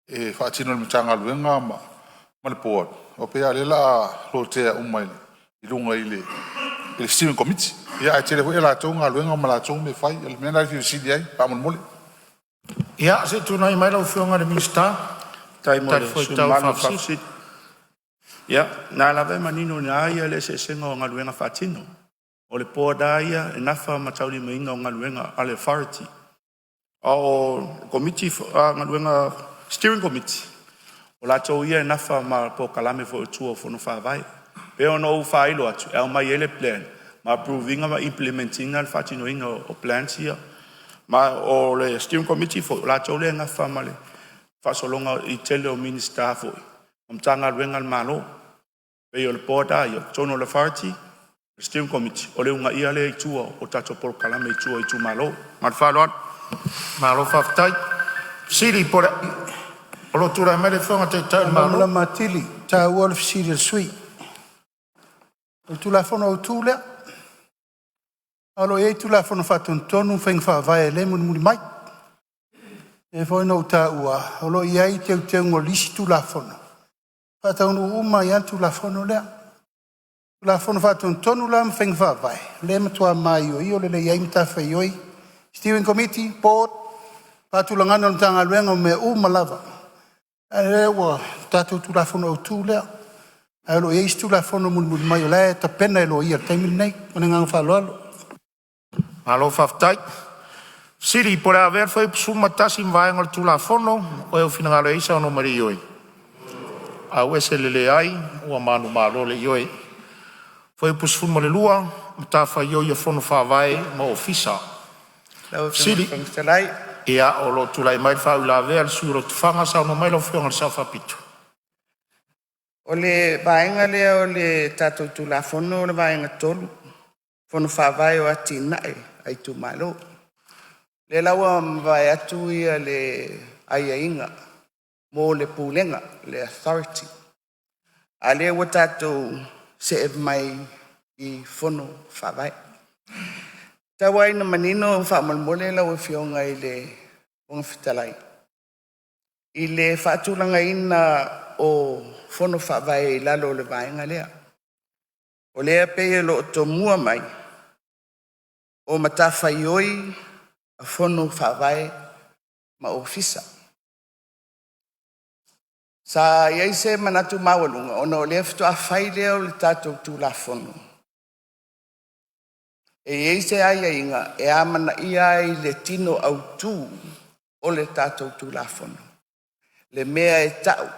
Speaker 3: e faatino e le Matagaluega ma le board, pe a o lea o le a lotea uma i luga i le steering committee. Ia ae tele foi a latou galuega ma latou mea e fai. O le mea lena e fia fesili ai faamolemole.
Speaker 1: Ia se i tulai mai lau Afioga i le Minisita
Speaker 10: Faafetai
Speaker 1: e
Speaker 10: mo le sui
Speaker 1: talifuaitau i
Speaker 10: mamalu i le
Speaker 1: faafesili.
Speaker 10: faafesili. Ia, o lena lava e manino i ina le eseesega o galuega faatino. O le board lava ia e nafa ma le taulimaina o galuega a le Authority, a o le Komiti o Galuega, Steering Committee, o latou ia e nafa ma polokalame foi o tua o Fono Faavae. E pei ona ou faailo atu, e aumai ai le plan ma approve ina ma implement ina le faatinoina o plans ia. Ma o le Steering Committee foi, o latou lea e nafa ma le faasologa i le tele o Minisita foi ma Matagaluega a le Malo. E pei o le board lava ia i totonu o le Authority, Steering Committee, o le uunaia lea i tua o tatou polokalame i tua i itumalo. Ma le faaaloalo.
Speaker 1: Malo faafetai. Fesili po o lo o tulai mai le Afioga i le Taitai o le Malo.
Speaker 6: Malamalama atili i le taua o le fesili a le sui usufono. O le Tulafono Autu lea, a o lo o i ai Tulafono Faatonutonu ma faiga faavae o lea e mulimuli mai. E pei foi ona ou taua, o lo o i ai teuteuga o le isi Tulafono, e faataunuu uma ai lava le Tulafono lea. Tulafono Faatonutonu la ma faiga faavae, o lea e matua maioio lelei ai matafaioi, steering committee, board, faatulagaga o le Matagaluega o mea uma lava. A o lea ua tatou Tulafono Autu lea, ae o lo o i ai isi Tulafono mulimuli mai o la e tapena e loia i le taimi lenei. Ma le agaga faaaloalo.
Speaker 1: Malo faafetai. Fesili Po o le a avea le fuaiupu 11 ma vaega o le Tulafono. O le finagalo e saunoa mai le ioe, auese le leai. Ua manumalo le Ioe. Fuaiupu 12, Matafaioi a Fono Faavae ma Ofisa.
Speaker 9: Lau Afioga i le
Speaker 1: Fesili
Speaker 9: Fofoga Fetalai.
Speaker 1: Ia, o lo o tulai mai le faauilavea a le sui usufono o Lotofaga. Saunoa mai lau Afioga i le Sao Faapito.
Speaker 9: O le vaega lea o le tatou Tulafono o le Vaega 3, Fono Faavae o Atinae a Itumalo. Lea la ua mavae atu ia le aiaiga mo le Pulega, le Authority, a o lea ua tatou see mai i Fono Faavae. Tau lava ina manino faamolemole lau Afioga i le Fofoga Fetalai, i le faatulagaina o Fono Faavae i lalo o le vaega lea. O lea e pei o lo o tomua mai o matafaioi a Fono Faavae ma Ofisa. Sa i ai se manatu maualuga ona o lea faatoa fai lea o le tatou Tulafono, e i ai se aiaiga e amanaia ai le tino autu o le tatou Tulafono, le mea e tau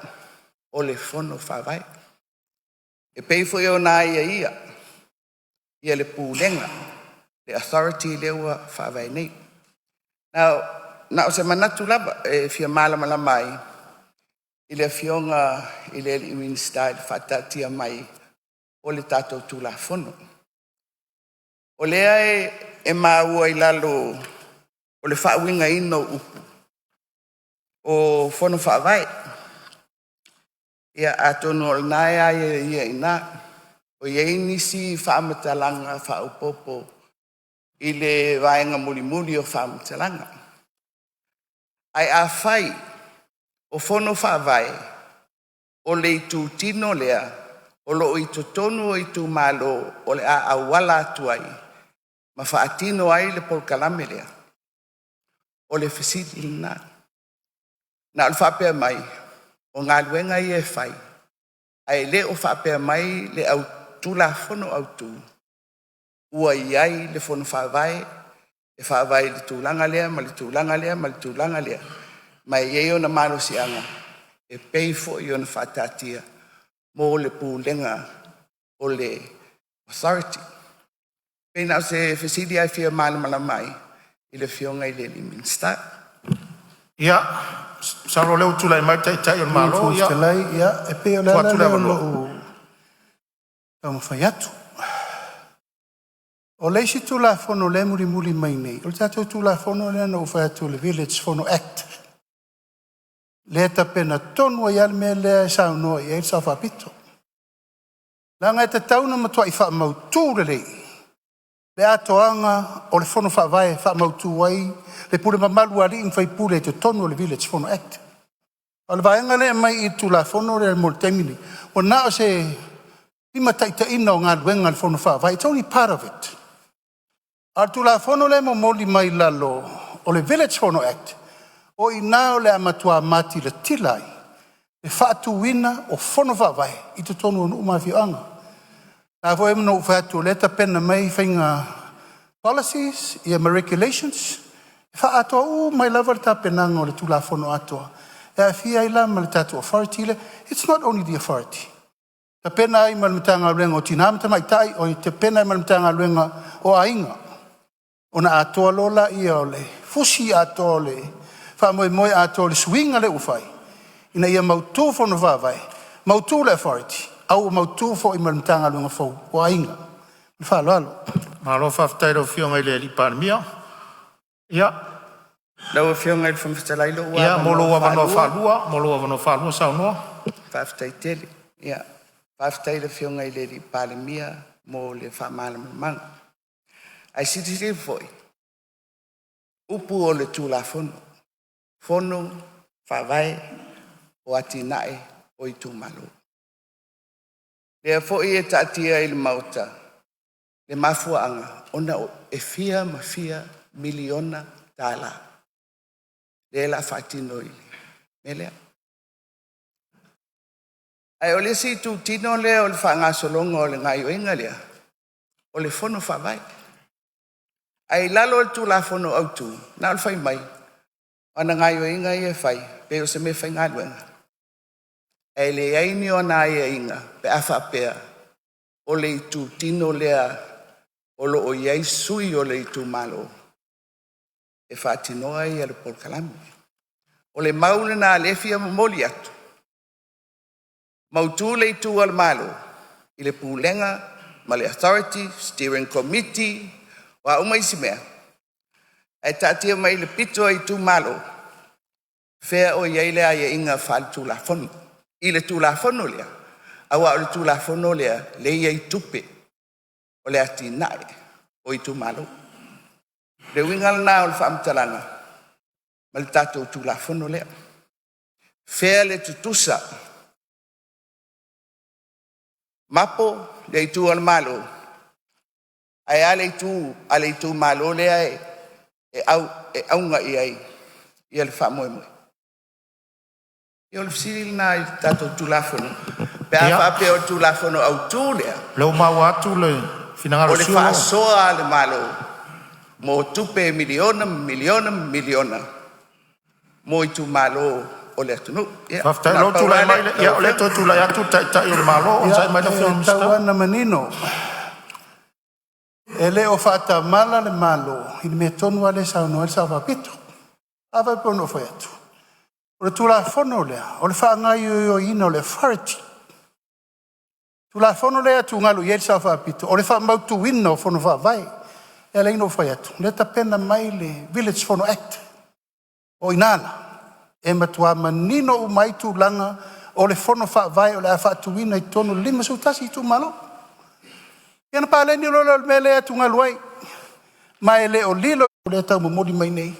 Speaker 9: o le Fono Faavae. E pei foi ona aiaia ia le Pulega, le authority lea ua faavae nei. Na o se manatu lava e fia malamalama ai i le Afioga i le Minisita i le faataatia mai o le tatou Tulafono. O lea e maua i lalo o le faauigaina o upu o Fono Faavae. Ia atonu o lena e aiaia i ina, o i ai nisi faamatalaga faaopoopo i le vaega mulimuli o faamatalaga. Ae afai o Fono Faavae o le itutino lea o lo o i totonu o itumalo o le a auala atu ai ma faatino ai le polokalame lea, o le fesili lena. Na o le faapea mai o galuega ia e fai, ae le o faapea mai le Tulafono Autu ua i ai le Fono Faavae e faavae i le tulaga lea ma le tulaga lea ma le tulaga lea, ma e i ai ona malosiaga e pei foi ona faataatia mo le Pulega o le Authority. E pei na o se fesili lava e fia malamalama ai i le Afioga i le Minisita.
Speaker 1: Ia, masalo o lea ua tulai mai le Taitai o le Malo. Ia,
Speaker 6: Fetalai, ia, e pei o le
Speaker 1: tuu
Speaker 6: ala
Speaker 1: atu le
Speaker 6: lea o
Speaker 1: avanoa.
Speaker 6: lou taumafai atu. O le isi Tulafono lea e mulimuli mai nei, o le tatou Tulafono lea na ou fai atu o le Village Fono Act, lea e tapena tonu ai lava le mea lea e saunoa i ai le Sao Faapito. Leaga e tatau ona matuai faamautu lelei le atoaga o le Fono Faavae e faamautu ai le pule mamalu a alii ma faipule i totonu o le Village Fono Act. O le vaega lea e aumai i le Tulafono lea mo le taimi lenei, ua na o se limataitaiina o galuega a le Fono Faavae. It's only part of it. A o le Tulafono lea e momoli mai lalo o le Village Fono Act, o i ina o le a matua matilatila ai le faatuina o fono faavae i totonu o nuu ma afioaga. O lena foi na ou fai atu o lea e tapena mai faiga policies ma regulations e faaatoa uma ai lava le tapenaga o le Tulafono atoa e aafia ai la ma le tatou authority lea. It's not only the authority, tapena ai ma le Matagaluega o Tina ma Tamaitai, o tapena ai ma le Matagaluega o Aiga, ona atoa loa lea o le fusi atoa o le faamoemoe atoa o le suiga lea ua fai, ina ia mautu Fono Faavae, mautu le authority, a ua mautu foi ma le Matagaluega fou o Aiga. Ma le faaaloalo.
Speaker 1: Malo faafetai i lau Afioga i le Palemia. Ia,
Speaker 9: Lau Afioga i le Fofoga Fetalai, lou
Speaker 1: ia mo
Speaker 9: avanoa
Speaker 1: lou avanoa
Speaker 9: faalua.
Speaker 1: faalua, mo lou avanoa faalua saunoa.
Speaker 9: Faafetai tele. Ia, faafetai i le Afioga i le Palemia mo le faamalamalamaga. Ae silasila foi, upu o le Tulafono, Fono Faavae o Atinae o Itumalo. Lea foi e taatia i le Maota le mafuaaga ona e fia ma fia miliona tala lea la a faatino i le mea lea. Ae o le isi itutino lea o le faagasologa o le gaioiga lea, o le Fono Faavae. Ae i lalo o le Tulafono Autu, na ona fai mai o ana gaoioiga ia e fai pei o se meafaigaluega, ae leai ni ona aiaiga pe a faapea o le itutino lea o lo o i ai sui o le itumalo e faatinoa le polokalame. O le mau lena o lea e fia momoli atu, mautu le itu a le Malo i le Pulega ma le Authority, Steering Committee, o a uma isi mea, ae taatia mai i le pito a itumalo, fea o i ai le aiaiga faaletulafono i le Tulafono lea, aua o le Tulafono lea lea e i ai tupe o le atinae o itumalo. O le uiga lena o le faamatalaga ma le tatou Tulafono lea. Fea le tutusa? Mapo le itu a le Malo, ae a le itu a le itumalo lea e auga i ai le faamoemoe? Ia o le fesili lena i le tatou Tulafono pe a faapea o le Tulafono Autu lea
Speaker 1: Lea ua maua atu le finagalo
Speaker 9: o le faasoa a le Malo mo tupe e miliona ma miliona ma miliona mo itumalo o le atunuu. Ia
Speaker 1: Faafetai
Speaker 9: na
Speaker 1: o
Speaker 9: o le
Speaker 1: lea ua
Speaker 9: pau
Speaker 1: tulai
Speaker 9: lava
Speaker 1: mai
Speaker 9: lea
Speaker 1: le,
Speaker 9: lau
Speaker 1: o lea
Speaker 9: Afioga.
Speaker 1: e toe tulai atu le Taitai o le Malo. Onosai mai lau
Speaker 6: Ia,
Speaker 1: Afioga i le
Speaker 6: e tau
Speaker 1: Minisita.
Speaker 6: lava ina manino, e le o faatamala le Malo i le mea tonu lava lea e saunoa ai le Sao Faapito. A faapea foi na ou fai atu, o le Tulafono lea, o le faagaoioiina o le authority. Tulafono lea e atugalu i ai le Sao Faapito, o le faamautuina o Fono Faavae. E ala ona ou fai atu, o lea e tapena mai le Village Fono Act. O i ina la, e matua manino uma ai tulaga o le Fono Faavae o le a faatuina i totonu o le 51 itumalo. Ia ona paleni loa lea o le mea lea e atugalu ai, ma e le o lilo lea e taumomoli mai nei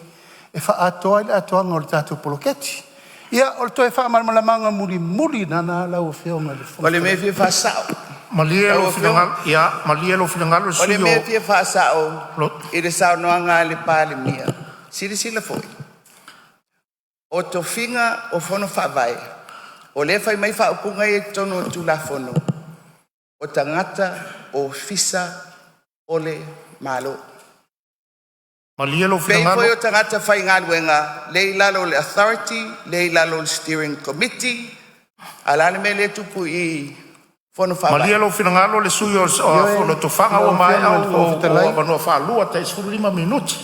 Speaker 6: e faaatoa ai le atoaga o le tatou poloketi. Ia, o le toe faamalamalamaga mulimuli lena lau Afioga i le
Speaker 9: O
Speaker 6: Fofoga
Speaker 9: le mea e
Speaker 6: Fetalai.
Speaker 9: fia faasao
Speaker 1: Malie
Speaker 9: lau
Speaker 1: lou
Speaker 9: Afioga,
Speaker 1: finagalo, ia malie lou finagalo le
Speaker 9: o le
Speaker 1: sui
Speaker 9: mea e
Speaker 1: usufono
Speaker 9: fia faasao
Speaker 1: o
Speaker 9: i le saunoaga a le Palemia, silasila foi, o tofiga o fono faavae, o lea e fai mai faaupuga ia i totonu o le Tulafono, o tagata ofisa o le Malo.
Speaker 1: Malie lou
Speaker 9: Pei
Speaker 1: finagalo,
Speaker 9: foi o tagata faigaluega lea e i lalo o le Authority lea e i lalo o le Steering Committee. A o le a le mea lea e tupu i i i Fono
Speaker 1: malie
Speaker 9: Faavae?
Speaker 1: lou finagalo le sui usufono
Speaker 6: Ioe
Speaker 1: o Lotofaga
Speaker 6: lau
Speaker 1: ua maea
Speaker 6: Afioga i le Fofoga
Speaker 1: ou
Speaker 6: Fetalai.
Speaker 1: avanoa faalua e tai 15 minute.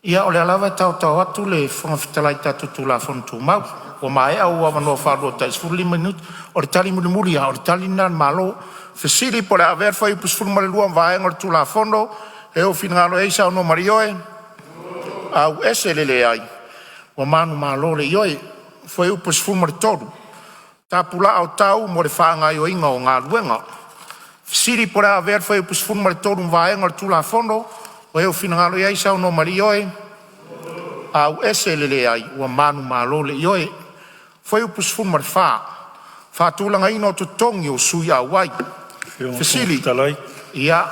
Speaker 1: Ia o lea lava e taotao atu le Fofoga Fetalai i tatou Tulafono Tumau, ua maea ou avanoa faalua e tai 15 minute. O le tali mulimuli lava, o le tali lena a le Malo. Fesili po o le a avea le fuaiupu 12 ma vaega o le Tulafono e ou finagalo i ai saunoa ma le ioe, a'u ese le leai. Ua manumalo le Ioe. Fuaiupu 13, Tapulaa o tau mo le faagaoioiga o galuega. Fesili po o le a avea le fuaiupu 13 ma vaega o le Tulafono. Ua outou finagalo i ai saunoa ma le ioe, a'u ese le leai. Ua manumalo le Ioe. Fuaiupu 14, Faatulagaina o Totogi o Sui Auai.
Speaker 8: Afioga i le Fofoga
Speaker 1: Fesili.
Speaker 8: Fetalai
Speaker 1: Ia,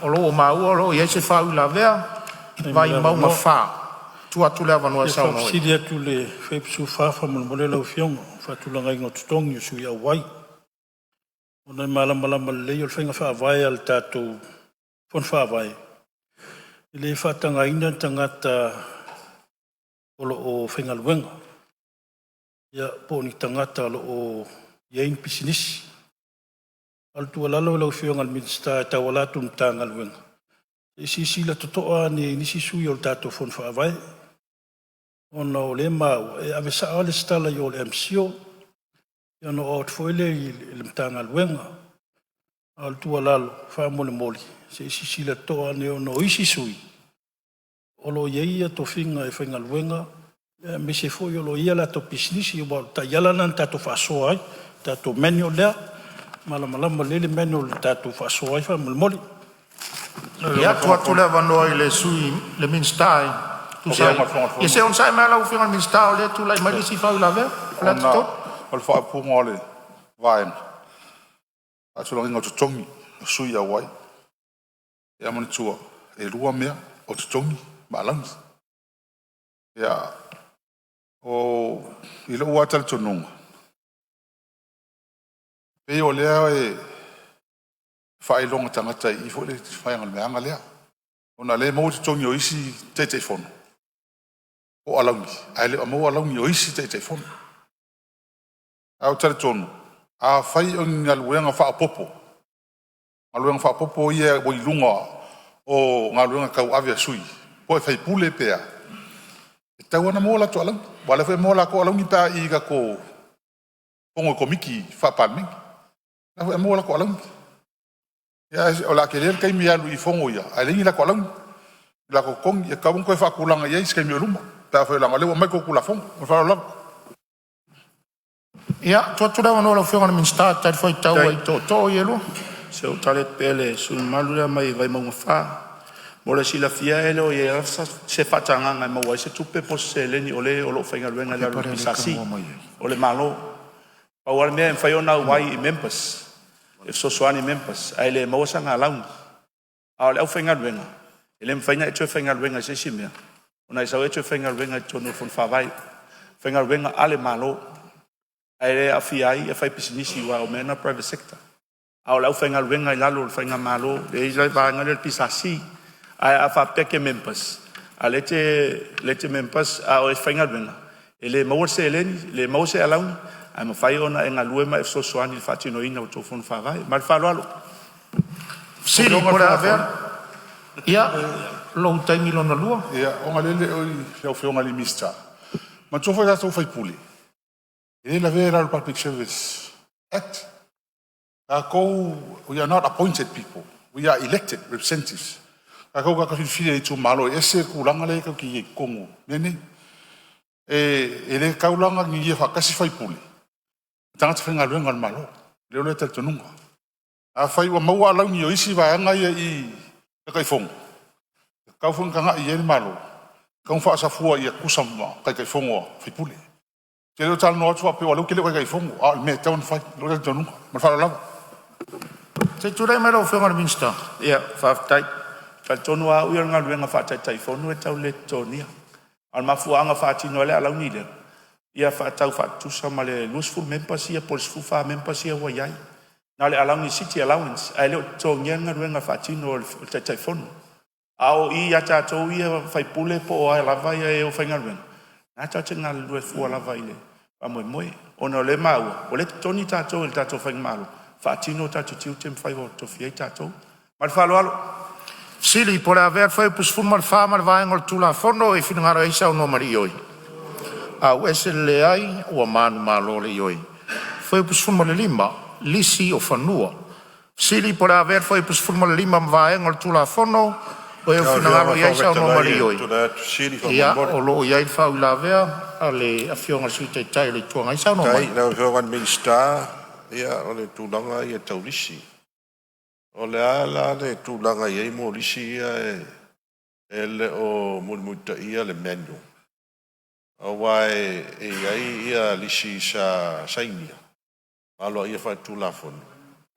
Speaker 1: o lo ua maua o lo o i ai se faauilavea.
Speaker 8: mo le
Speaker 1: Vaimauga
Speaker 8: avanoa.
Speaker 1: 4, tuu atu le avanoa e
Speaker 8: E
Speaker 1: saunoa ai.
Speaker 8: faafesili atu i le Fuaiupu 14 faamolemole lau Afioga, faatulagaina o totogi o sui auai. Ona e malamalama lelei o le faiga faavae a le tatou Fono Faavae, e le faatagaina ni tagata o lo o faigaluega ia po o ni tagata o lo o i ai ni pisinisi. A o le tuualalo i lau Afioga i le Minisita e tauala atu i le Matagaluega, se i silasila totoa ane i nisi sui o le tatou Fono Faavae, ona o lea e maua e ave sao lava le resitala i o i le MCIL ona oo atu foi lea i le Matagaluega. A o le tuualalo faamolemole se i silasila totoa ane ona o isi sui o lo o i ai tofiga e faigaluega aemaise foi o lo o i ai a latou pisinisi aua o le taiala lena na tatou faasoa ai, le tatou manual lea. E malamalama lelei le manual na tatou faasoa ai faamolemole.
Speaker 1: Ia, tuu atu le avanoa i le sui le Minisita e tusa
Speaker 3: Lau
Speaker 1: ai.
Speaker 3: Afioga i le Fofoga
Speaker 1: Ia
Speaker 3: Fetalai,
Speaker 1: se i onosai mai lau Afioga i le Minisita o lea e tulai mai le isi faauilavea. Faleata
Speaker 3: ona
Speaker 1: 3.
Speaker 3: o le faaupuga o le vaega, faatulagaina o totogi o sui auai. Ia manatua, e lua mea, o totogi ma alauni. Ia, i lou lava talitonuga, pei o lea e faailoga tagata i i foi le faiga o le meaga lea, ona o lea e maua totogi o isi Taitaifono po o alauni, ae le o maua alauni o isi Taitaifono. Ae ou te talitonu, afai o ni galuega faaopoopo, galuega faaopoopo ia ua i luga o galuega tauave a sui, po o faipule pe a, e tatau lava ona maua o latou alauni, aua o lea foi e maua a latou alauni pe a i i tatou fono a Komiti Faa-Palemene, o la e foi e maua o latou alauni. Ia ae o le a tele le taimi e alu i fono ia ae leai ni latou alauni, o latou totogi. E tatau ona toe faatulaga i ai se taimi o i luma pe afai leaga o lea ua aumai le tou Tulafono. Ma le faaaloalo lava.
Speaker 1: Ia, tuu atu le avanoa i lau Afioga i le Minisita e talifuaitau
Speaker 10: Faafetai.
Speaker 1: ai i tootoo ia e lua.
Speaker 10: Se i ou tali atu pea i le sui usufono mamalu lea mai Vaimauga 4. Mo le silafia e le o i ai lava se faatagaga e maua ai se tupe po o se seleni o le o lo o faigaluega i lalo o le PSC, o le Malo. Pau lava le mea e mafai ona auai i members, e fesoasoani i members ae le maua sana alauni. A o le aufaigaluega, e le mafai ona e toe faigaluega i se isi mea ona e sau e toe faigaluega i totonu o le Fono Faavae, faigaluega a le Malo. Ae le aafia ai faipisinisi aua o mea na o private sector. A o le aufaigaluega i lalo o le Faigamalo, e i ai le vaega lea o le PSC. Ae a faapea e te members, a o lea e te members a o e faigaluega, e le maua le seleni, e le maua se alauni, ae mafai ona e galue ma e fesoasoani i le faatinoina o tou fono faavae. Ma le faaaloalo.
Speaker 1: Lou taimi lona lua.
Speaker 11: Ia, ona o lea e le o i lau Afioga i le Minisita, manatua foi tatou sui usufono, e le lavea i lalo o le Public Service Act. Tatou, we are not appointed people, we are elected representatives. O tatou o tagata filifilia e itumalo, e ese le tulaga lea tatou te i ai i totonu o mea nei. E le tatau la ona gigia faatasi sui usufono ma tagata faigaluega a le Malo, i lou lea talitonuga. Afai ua maua alauni o isi vaega ia e i i Taitaifono, e tatau foi ona tagai i ai le Malo, e tatau ona faasafua ia tutusa ma Taitaifono a sui usufono. Ou te le o talanoa atu faapea o lea ou te le o Taitaifono, a o le mea e tatau ona fai i lou talitonuga. Ma le faaaloalo lava.
Speaker 1: Se i tulai mai lau Afioga i le Minisita.
Speaker 10: Ia, faafetai. E talitonu lava au ia o le galuega faa-Taitaifono e tau le totogia. A o le mafuaaga e faatino ai le alauni lea, ia tau faatutusa ma le 20 members ia po o le 14 members ia ua i ai. Na o le alauni city allowance ae le o totogia le galuega faatino a le Taitaifono. A o i ia tatou ia sui usufono po o a lava e faigaluega, o lena tatou te galulue fua lava i le faamoemoe, ona o lea e maua o lea e totogi tatou e le tatou faigamalo e faatino o tatou tiute ma faiva ua tofia ai tatou. Ma le faaaloalo.
Speaker 1: Fesili po o le a avea le Fuaiupu 14 ma le vaega o le Tulafono e finagalo ai saunoa ma le Ioe. Auese le leai ua manumalo le Ioe. Fuaiupu 15, Lisi o Fanua. Fesili po o le a avea le Fuaiupu 15 ma vaega o le Tulafono. O
Speaker 12: Lau
Speaker 1: e
Speaker 12: Afioga
Speaker 1: finagalo
Speaker 12: i le
Speaker 1: i ai
Speaker 12: Fofoga
Speaker 1: saunoa ma
Speaker 12: Fetalai
Speaker 1: le
Speaker 12: e
Speaker 1: Ioe.
Speaker 12: tulai atu e fesili
Speaker 1: Ia,
Speaker 12: faamolemole.
Speaker 1: o lo o i ai le faauilavea a le Afioga i le Sui Taitai o le Itu Agai. Saunoa mai.
Speaker 12: Faafetai i lau Afioga i le Minisita, ia o le tulaga ia tau lisi. O le a la le tulaga e i ai mo lisi ia e le o mulimulitaia le manual? Aua e i ai lisi sa sainia ma aloaia faale-Tulafono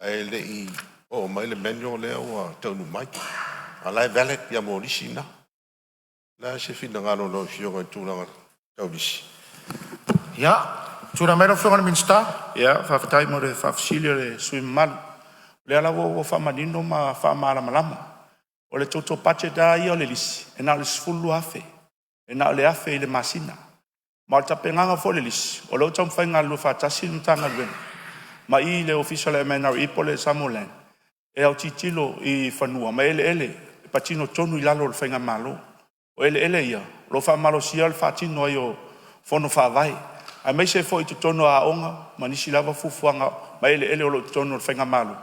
Speaker 12: ae le i oo mai le manual lea ua taunuu mai, a o la e valid mo lisi na. O le a se finagalo o lau Afioga i le tulaga tau lisi?
Speaker 1: Ia, tulai mai lau Afioga i le Minisita.
Speaker 10: Ia, faafetai mo le faafesili a le sui usufono mamalu. O lea lava ua faamanino ma faamalamalama. O le total budget lava ia o le lisi, e na o le $12,000, e na o le $1,000 i le masina. Ma o le tapenaga foi o le lisi, o lo o taumafai e galulue faatasi le Matagaluega ma i le Ofisa o le MNRE po o le Samoa Land e autilotilo i fanua ma eleele e patino tonu i lalo o le faigamalo. O eleele ia o lo o faamalosia le faatino ai o fono faavae, aemaise foi i totonu o aoga ma nisi lava fuafuaga ma eleele o lo o i totonu o le faigamalo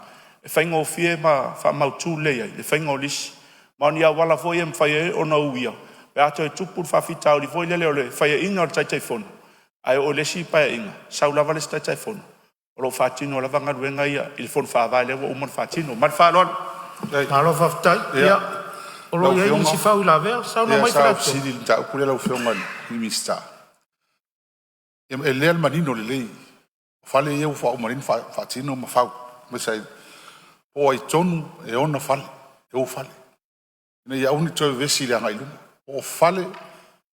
Speaker 10: e faigofie ma faamautu lelei ai le faiga o lisi. Ma o ni auala foi ia e mafai ai ona uia pe a toe tupu le faafitauli foi lele o le faiaina o le Taitaifono, ae oo i le isi Paeaiga sau lava le isi Taitaifono, o lo o faatino lava galuega ia i le fono faavae lea ua uma ona faatino. Ma le faaaloalo.
Speaker 1: Malo faafetai. Ia, o lo
Speaker 11: Lau
Speaker 1: o i ai
Speaker 11: Afioga,
Speaker 1: nisi faauilavea. Saunoa
Speaker 11: ia
Speaker 1: mai
Speaker 11: sa ou
Speaker 1: Faleata.
Speaker 11: fesili i le mataupu lea lau Afioga i le Minisita, e lelei lava le manino lelei o fale ia ua uma nei ona faatino ma fau, po o ai tonu e ona fale, e ou fale, ina ia aua ne i toe vevesi i le agai i luma. Po o fale,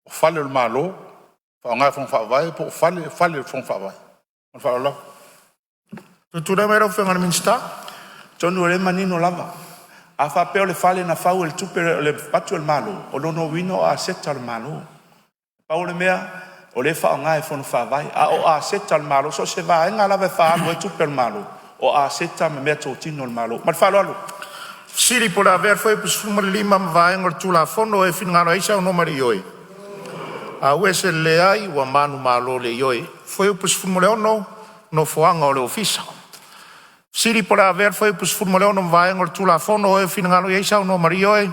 Speaker 11: o fale o le Malo e faaaoga e Fono Faavae, po o fale, o fale o le Fono Faavae. Ma le faaaloalo lava.
Speaker 1: Tulai mai lau Afioga i le Minisita.
Speaker 10: Atonu o lea e manino lava. A faapea o le fale na fau e le tupe o le avatu e le Malo, o lona uiga o aseta a le Malo. Pau o le mea o lea e faaaoga e Fono Faavae, a o aseta a le Malo, so o se vaega lava e faaalu ai tupe a le Malo, o aseta ma meatotino a le Malo. Ma le faaaloalo.
Speaker 1: Fesili po o le a avea le Fuaiupu 15 ma vaega o le Tulafono. E finagalo ai saunoa ma le Ioe. Auese le leai ua manumalo le Ioe. Fuaiupu 16, Nofoaga o le Ofisa. Fesili po o le a avea le Fuaiupu 16 ma vaega o le Tulafono. O e finagalo ai saunoa ma le Ioe?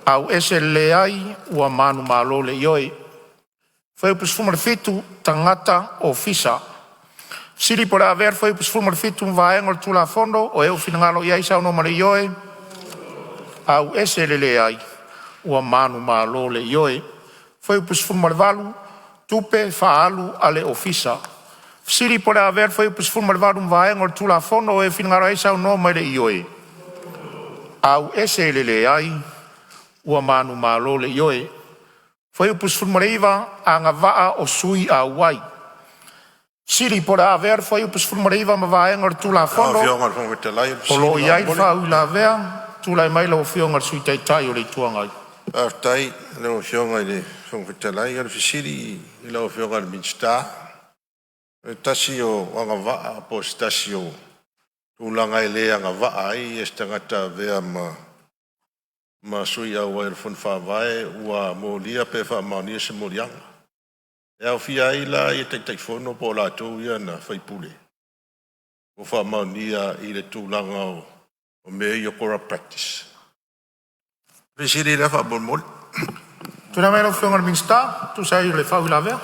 Speaker 1: Auese le leai ua manumalo le Ioe. Fuaiupu 17, Tagata Ofisa. Fesili po o le a avea le Fuaiupu 17 ma vaega o le Tulafono. O e finagalo ai saunoa ma le Ioe? Auese le leai ua manumalo le Ioe. Fuaiupu 18, Tupe Faaalu a le Ofisa. Fesili po o le a avea le Fuaiupu 18 ma vaega o le Tulafono. O e finagalo ai saunoa mai le Ioe. Auese le leai ua manumalo le Ioe. Fuaiupu 19, Agavaa o Sui Auai. Fesili po o le a avea le Fuaiupu 19 ma vaega o le Tulafono
Speaker 12: Afioga i le Fofoga Fetalai, o le
Speaker 1: o lo o
Speaker 12: fesili
Speaker 1: i ai le
Speaker 12: faamolemole.
Speaker 1: faauilavea. Tulai mai lau Afioga i le Sui Taitai o le Itu Agai.
Speaker 12: Faafetai i lau Afioga i le Fofoga Fetalai. O le fesili i lau Afioga i le Minisita, o le tasi o agavaa po o se tasi o tulaga e le agavaa ai se tagata e avea ma sui auai o le Fono Faavae ua molia pe faamaonia se moliaga. E aofia ai la Taitaifono po o latou ia na faipule ua faamaonia i le tulaga o mea ia o corrupt practice? O le fesili lea faamolemole.
Speaker 1: Tulai mai lau Afioga i le Minisita e tusa ai o le faauilavea.
Speaker 10: E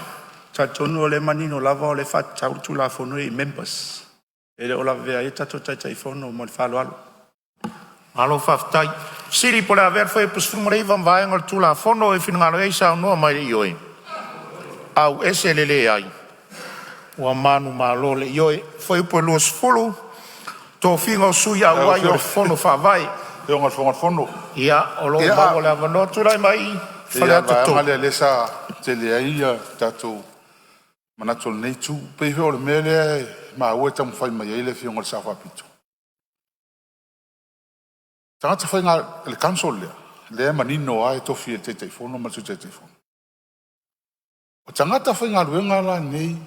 Speaker 10: talitonu o lea e manino lava o lea e faatatau le Tulafono i members, e le o lavevea ai a tatou Taitaifono. Ma le faaaloalo.
Speaker 1: Malo faafetai. Fesili po o le a avea le Fuaiupu 19 ma vaega o le Tulafono. E finagalo ai saunoa mai le ioe, auese le leai. Ua manumalo le ioe. Fuaiupu 20, Tofiga o Sui
Speaker 11: Lau
Speaker 1: Auai o le Fono Faavae.
Speaker 11: Afioga i le Fofoga o le Fono.
Speaker 1: Ia, o lo o maua le avanoa. Tulai mai
Speaker 11: E pei lava o le
Speaker 1: Faleata
Speaker 11: vaega
Speaker 1: 3.
Speaker 11: lea lea sa tele ai tatou manatu o lenei itu. E pei foi o le mea lea e maua e taumafai mai ai le Afioga i le Sao Faapito, tagata faigaluega, le council lea, lea e manino lava e tofi e le Taitaifono ma le Sui Taitaifono. O tagata faigaluega la nei,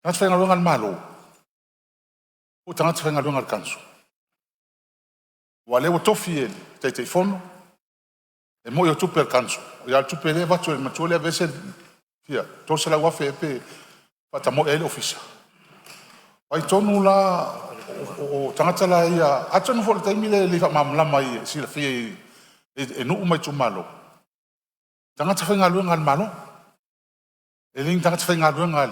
Speaker 11: tagata faigaluega a le Malo po o tagata faigaluega a le council? Aua o lea ua tofi e le Taitaifono, e moni o tupe a le council, a o le tupe lea e avatu, manatua lea e aveese le fia $300,000 ea pe faatamoe ai le ofisa. O ai tonu la o tagata ia? Atonu foi o le taimi lea e le i faamalamalama ai e silafia e nuu ma itumalo, tagata faigaluega a le Malo, e le ni tagata faigaluega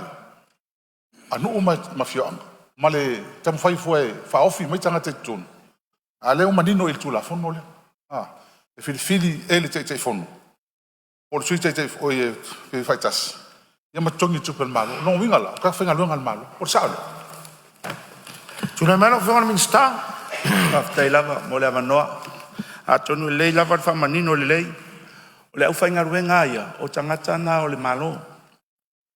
Speaker 11: a nuu ma afioaga ma le taumafai fua e faaofi mai tagata i totonu, a o lea ua manino i le Tulafono lea, e filifili e le Taitaifono po o le Sui Taitaifono pe faitasi ma totogi i tupe a le Malo. O lona uiga la, o tagata faigaluega a le Malo. O le sao lea?
Speaker 1: Tulai mai lau Afioga i le Minisita.
Speaker 10: Faafetai lava mo le avanoa. Atonu e lelei lava le faamanino lelei, o le aufaigaluega lava ia, o tagata na o le Malo,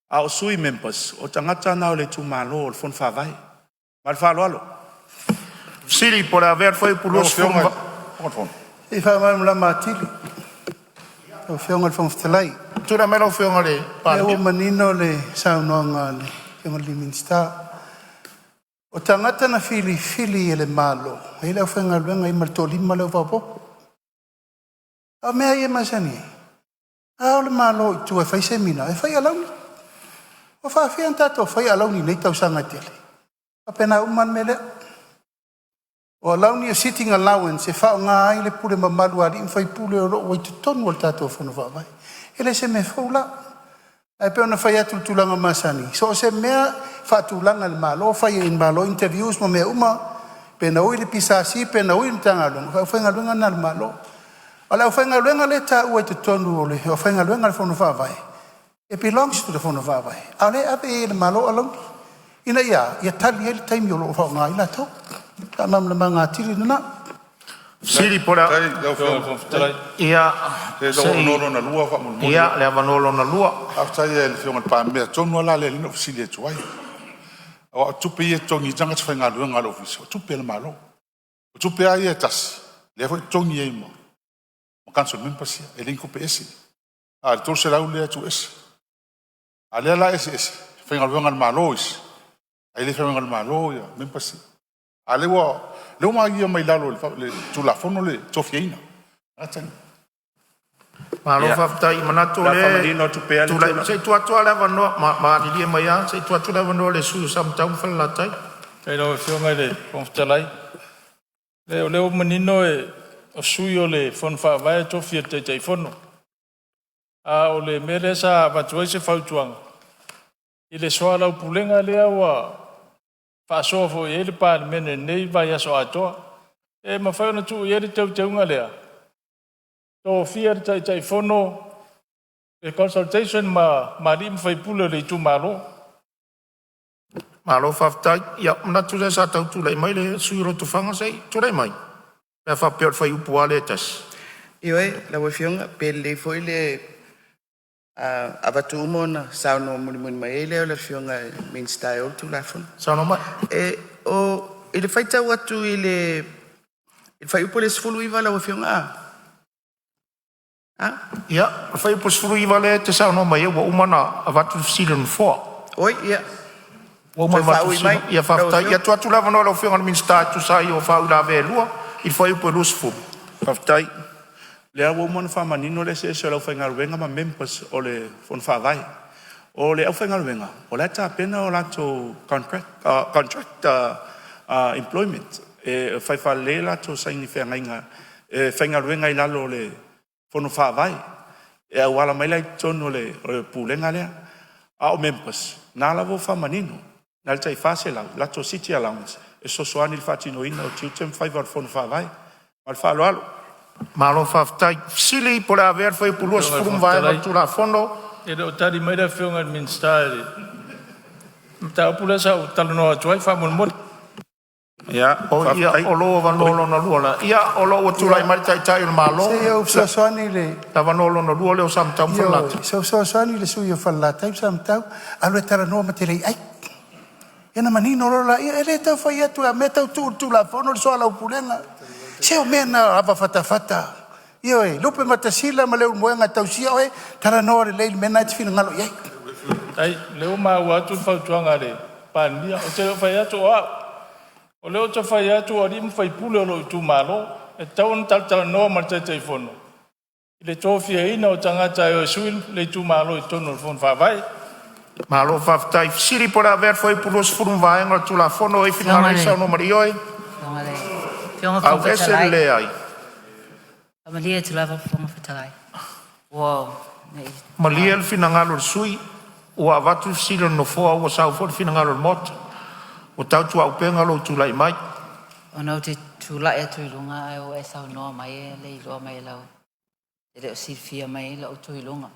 Speaker 10: a o sui members, o tagata na o le itumalo o le Fono Faavae. Ma le faaaloalo.
Speaker 1: Fesili po o le a avea le Fuaiupu
Speaker 11: Lau Afioga i le
Speaker 1: 20.
Speaker 11: Fofoga o le Fono.
Speaker 6: Se i faamalamalama atili lau Afioga i le Fofoga Fetalai.
Speaker 1: Tulai mai lau Afioga i le
Speaker 6: O lea ua
Speaker 1: Palemia.
Speaker 6: manino le saunoaga a le Afioga i le Minisita. O tagata na filifili e le Malo, e i ai le aufaigaluega ma le toalima lea ua faaopoopo. A o mea ia e masani ai, a o le Malo i tua e fai semina, e fai alauni. Ua faafia ona tatou fai alauni i nei tausaga e tele? E faapena uma lava le mea lea. O alauni o sitting allowance e faaaoga ai le pule mamalu a alii ma faipule o lo o ua i totonu o le tatou Fono Faavae. E le o se mea fou la. Ae pei ona fai atu i le tulaga masani, so o se mea e faatulaga e le Malo, fai e le Malo interviews ma mea uma, pe na ui i le PSC pe na ui i le Matagaluega, o le aufaigaluega lena a le Malo. A o le aufaigaluega lea e taua i totonu o le aufaigaluega a le Fono Faavae, it belongs to le Fono Faavae, a o lea e ave i ai e le Malo alauni. Ina ia a? Ia tali ai le taimi o lo o faaaoga ai latou. O le faamalamalamaga atili lena.
Speaker 1: Fesili po o le
Speaker 11: Faafetai i lau Afioga.
Speaker 1: Ia,
Speaker 11: Se
Speaker 1: se
Speaker 11: lou
Speaker 1: i
Speaker 11: avanoa lona lua faamolemole.
Speaker 1: Ia, le avanoa lona lua.
Speaker 11: Faafetai lava i le Afioga i le Palemia, atonu lava la lea na ou fesili atu ai. Aua o tupe ia e totogi ai tagata faigaluega a le Ofisa, o tupe a le Malo. O tupe lava ia e tasi, lea foi e totogi ai ma council members ia, e le o ni tupe ese. A o le $300 lea e tuu ese. A o lea la e eseese, faigaluega a le Malo isi, ae le faigaluega a le Malo members ia. A o lea ua maua mai lalo o le Tulafono le tofiaina o tagata nei.
Speaker 1: Malo
Speaker 10: Ia,
Speaker 1: faafetai. E manatu
Speaker 10: o
Speaker 1: o
Speaker 10: le a
Speaker 1: lea
Speaker 10: faamanino atu pea le
Speaker 1: tulai,
Speaker 10: tulaga.
Speaker 1: se i tuu atu lava le avanoa, malilie mai lava, se i tuu atu le avanoa i le sui usufono mo Samatau ma Falelatai.
Speaker 5: Faafetai i lau Afioga i le Fofoga Fetalai. O lea ua manino o sui o le Fono Faavae e tofi e le Taitaifono. A o le mea lea sa avatu ai se fautuaga i le soalaupulega lea ua faasoa foi i ai le Palemene i lenei vaiaso atoa, e mafai ona tuu i ai le teuteuga lea, tofia le Taitaifono i consultation ma alii ma faipule o le itumalo.
Speaker 1: Malo faafetai. Ia, manatu o lea sa tau tulai mai le sui usufono o Lotofaga, se i tulai mai, pe a faapea o le fuaiupu lava lea e tasi.
Speaker 9: Ioe lau Afioga, pe lelei foi le avatu uma ona saunoa mulimuli mai ai lea o le Afioga i le Minisita e ou le Tulafono.
Speaker 1: Saunoa mai.
Speaker 9: E, o, i le faitau atu i le fuaiupu e 19 lau Afioga a?
Speaker 1: Ia, o le fuaiupu 19 lea e te saunoa mai ai ua uma ona avatu le fesili a le Nofoa.
Speaker 9: Oi, ia.
Speaker 1: Ua uma
Speaker 9: Toe
Speaker 1: ona avatu
Speaker 9: faaui
Speaker 1: le
Speaker 9: mai,
Speaker 1: fesili. Ia
Speaker 9: lau
Speaker 1: faafetai.
Speaker 9: Afioga.
Speaker 1: Ia tuu atu le avanoa i lau Afioga i le Minisita e tusa ai o faauilavea e lua i le fuaiupu e 20.
Speaker 10: Faafetai. Lea ua uma ona faamanino le eseese o le aufaigaluega ma members o le Fono Faavae. O le aufaigaluega, o la e tapena o latou contract employment, e fai faalelei latou saini feagaiga e faigaluega i lalo o le Fono Faavae e auala mai la i totonu o le Pulega lea. A o members, o lena lava ua faamanino, na o le tai $400 latou city allowance e fesoasoani i le faatinoina o tiute ma faiva o le Fono Faavae. Ma le faaaloalo.
Speaker 1: Malo faafetai. Fesili po o le a avea le fuaiupu 20 ma vaega o le Tulafono?
Speaker 5: E le o tali mai le Afioga i le Minisita i le mataupu lea sa ou talanoa atu ai faamolemole.
Speaker 10: Ia,
Speaker 1: O ia,
Speaker 10: faafetai.
Speaker 1: o lou avanoa lona lua lea. Ia, o lo o ua tulai
Speaker 6: Ia,
Speaker 1: mai le Taitai o le Malo.
Speaker 6: Se i ou fesoasoani i le
Speaker 1: Le avanoa lona lua lea o Samatau ma Faleata.
Speaker 6: Ioe, se i ou fesoasoani i le sui usufono o Falelatai ma Samatau, alu e talanoa ma Teleiai. Ia ona manino loa lea, e le tau fai atu a mea e tau tuu i le Tulafono le soalaupulega. Se o mea na o ava fatafata. Ioe, lupematasila ma Leulumoega e tausia oe, talanoa lelei i le mea lena e te finagalo i ai.
Speaker 5: Faafetai, o lea ua maua atu le fautuaga a le Palemia. Ou te le o fai atu o au, o lea ou te fai atu o alii ma faipule o lou itumalo e tatau ona talatalanoa ma le Taitaifono i le tofiaina o tagata e o e sui le itumalo i totonu o le Fono Faavae.
Speaker 1: Malo faafetai. Fesili po o le a avea le fuaiupu 20 ma vaega o le Tulafono. O i finagalo
Speaker 13: Afioga
Speaker 1: ai
Speaker 13: i le
Speaker 1: saunoa ma le ioe,
Speaker 13: Afioga i le Fofoga
Speaker 1: auese le
Speaker 13: Fetalai,
Speaker 1: leai.
Speaker 13: faamalie atu lava i le Fofoga Fetalai, ua nei
Speaker 1: Malie le finagalo o le sui usufono, ua avatu le fesili a le Nofoa ua sau foi le finagalo o le Maota. Ua tautuaupega lou tulai mai.
Speaker 13: Ona ou te tulai atu i luga ae ua e saunoa mai e le iloa mai e lau, e le o silafia mai lou tu i luga.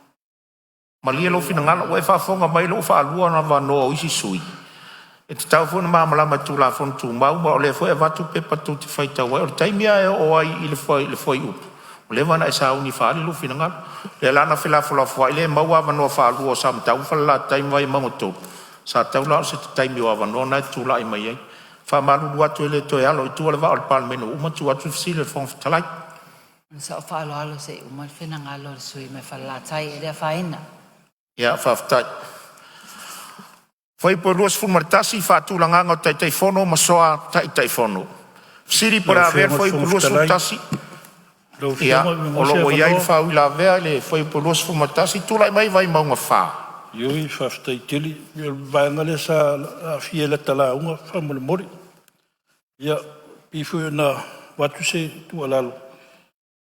Speaker 1: Malie lou finagalo, ua e faafofoga mai o lea ua faalua ona avanoa o isi sui usufono. E tatau foi ona malamalama i Tulafono Tumau, ma o lea foi e avatu pepa tou te faitau ai. O le taimi lava e oo ai i le fuaiupu, ua leva ona e sauni e faaali lou finagalo. O lea la na felafolafoai le maua avanoa faalua o Samatau ma Falelatai ma Vaimauga 3, sa tatau la o se taimi o avanoa lena e te tulai mai ai. E faamalulu atu e le toe alo i tua le vaa o le Palemene ua uma ona tuu atu le fesili a le Fofoga Fetalai.
Speaker 13: Sa ou faaaloalo se i uma le finagalo o le sui usufono mai Falelatai, e le afaina.
Speaker 1: Ia, faafetai. Fuaiupu 21, Faatulagaga o Taitaifono ma Soa Taitaifono. Fesili po o
Speaker 8: Lau
Speaker 1: le a avea le
Speaker 8: Afioga i le
Speaker 1: fuaiupu
Speaker 8: Fofoga Fetalai,
Speaker 1: 21?
Speaker 8: lau
Speaker 1: Ia,
Speaker 8: Afioga pe
Speaker 1: o
Speaker 8: maua
Speaker 1: lo
Speaker 8: se
Speaker 1: o ua i ai le
Speaker 8: avanoa?
Speaker 1: faauilavea i le fuaiupu 21. Tulai mai Vaimauga 4.
Speaker 8: Ioe, faafetai tele. Ia o le vaega lea sa aafia i lata lauga faamolemole. Ia, pei foi ona avatu se tuualalo,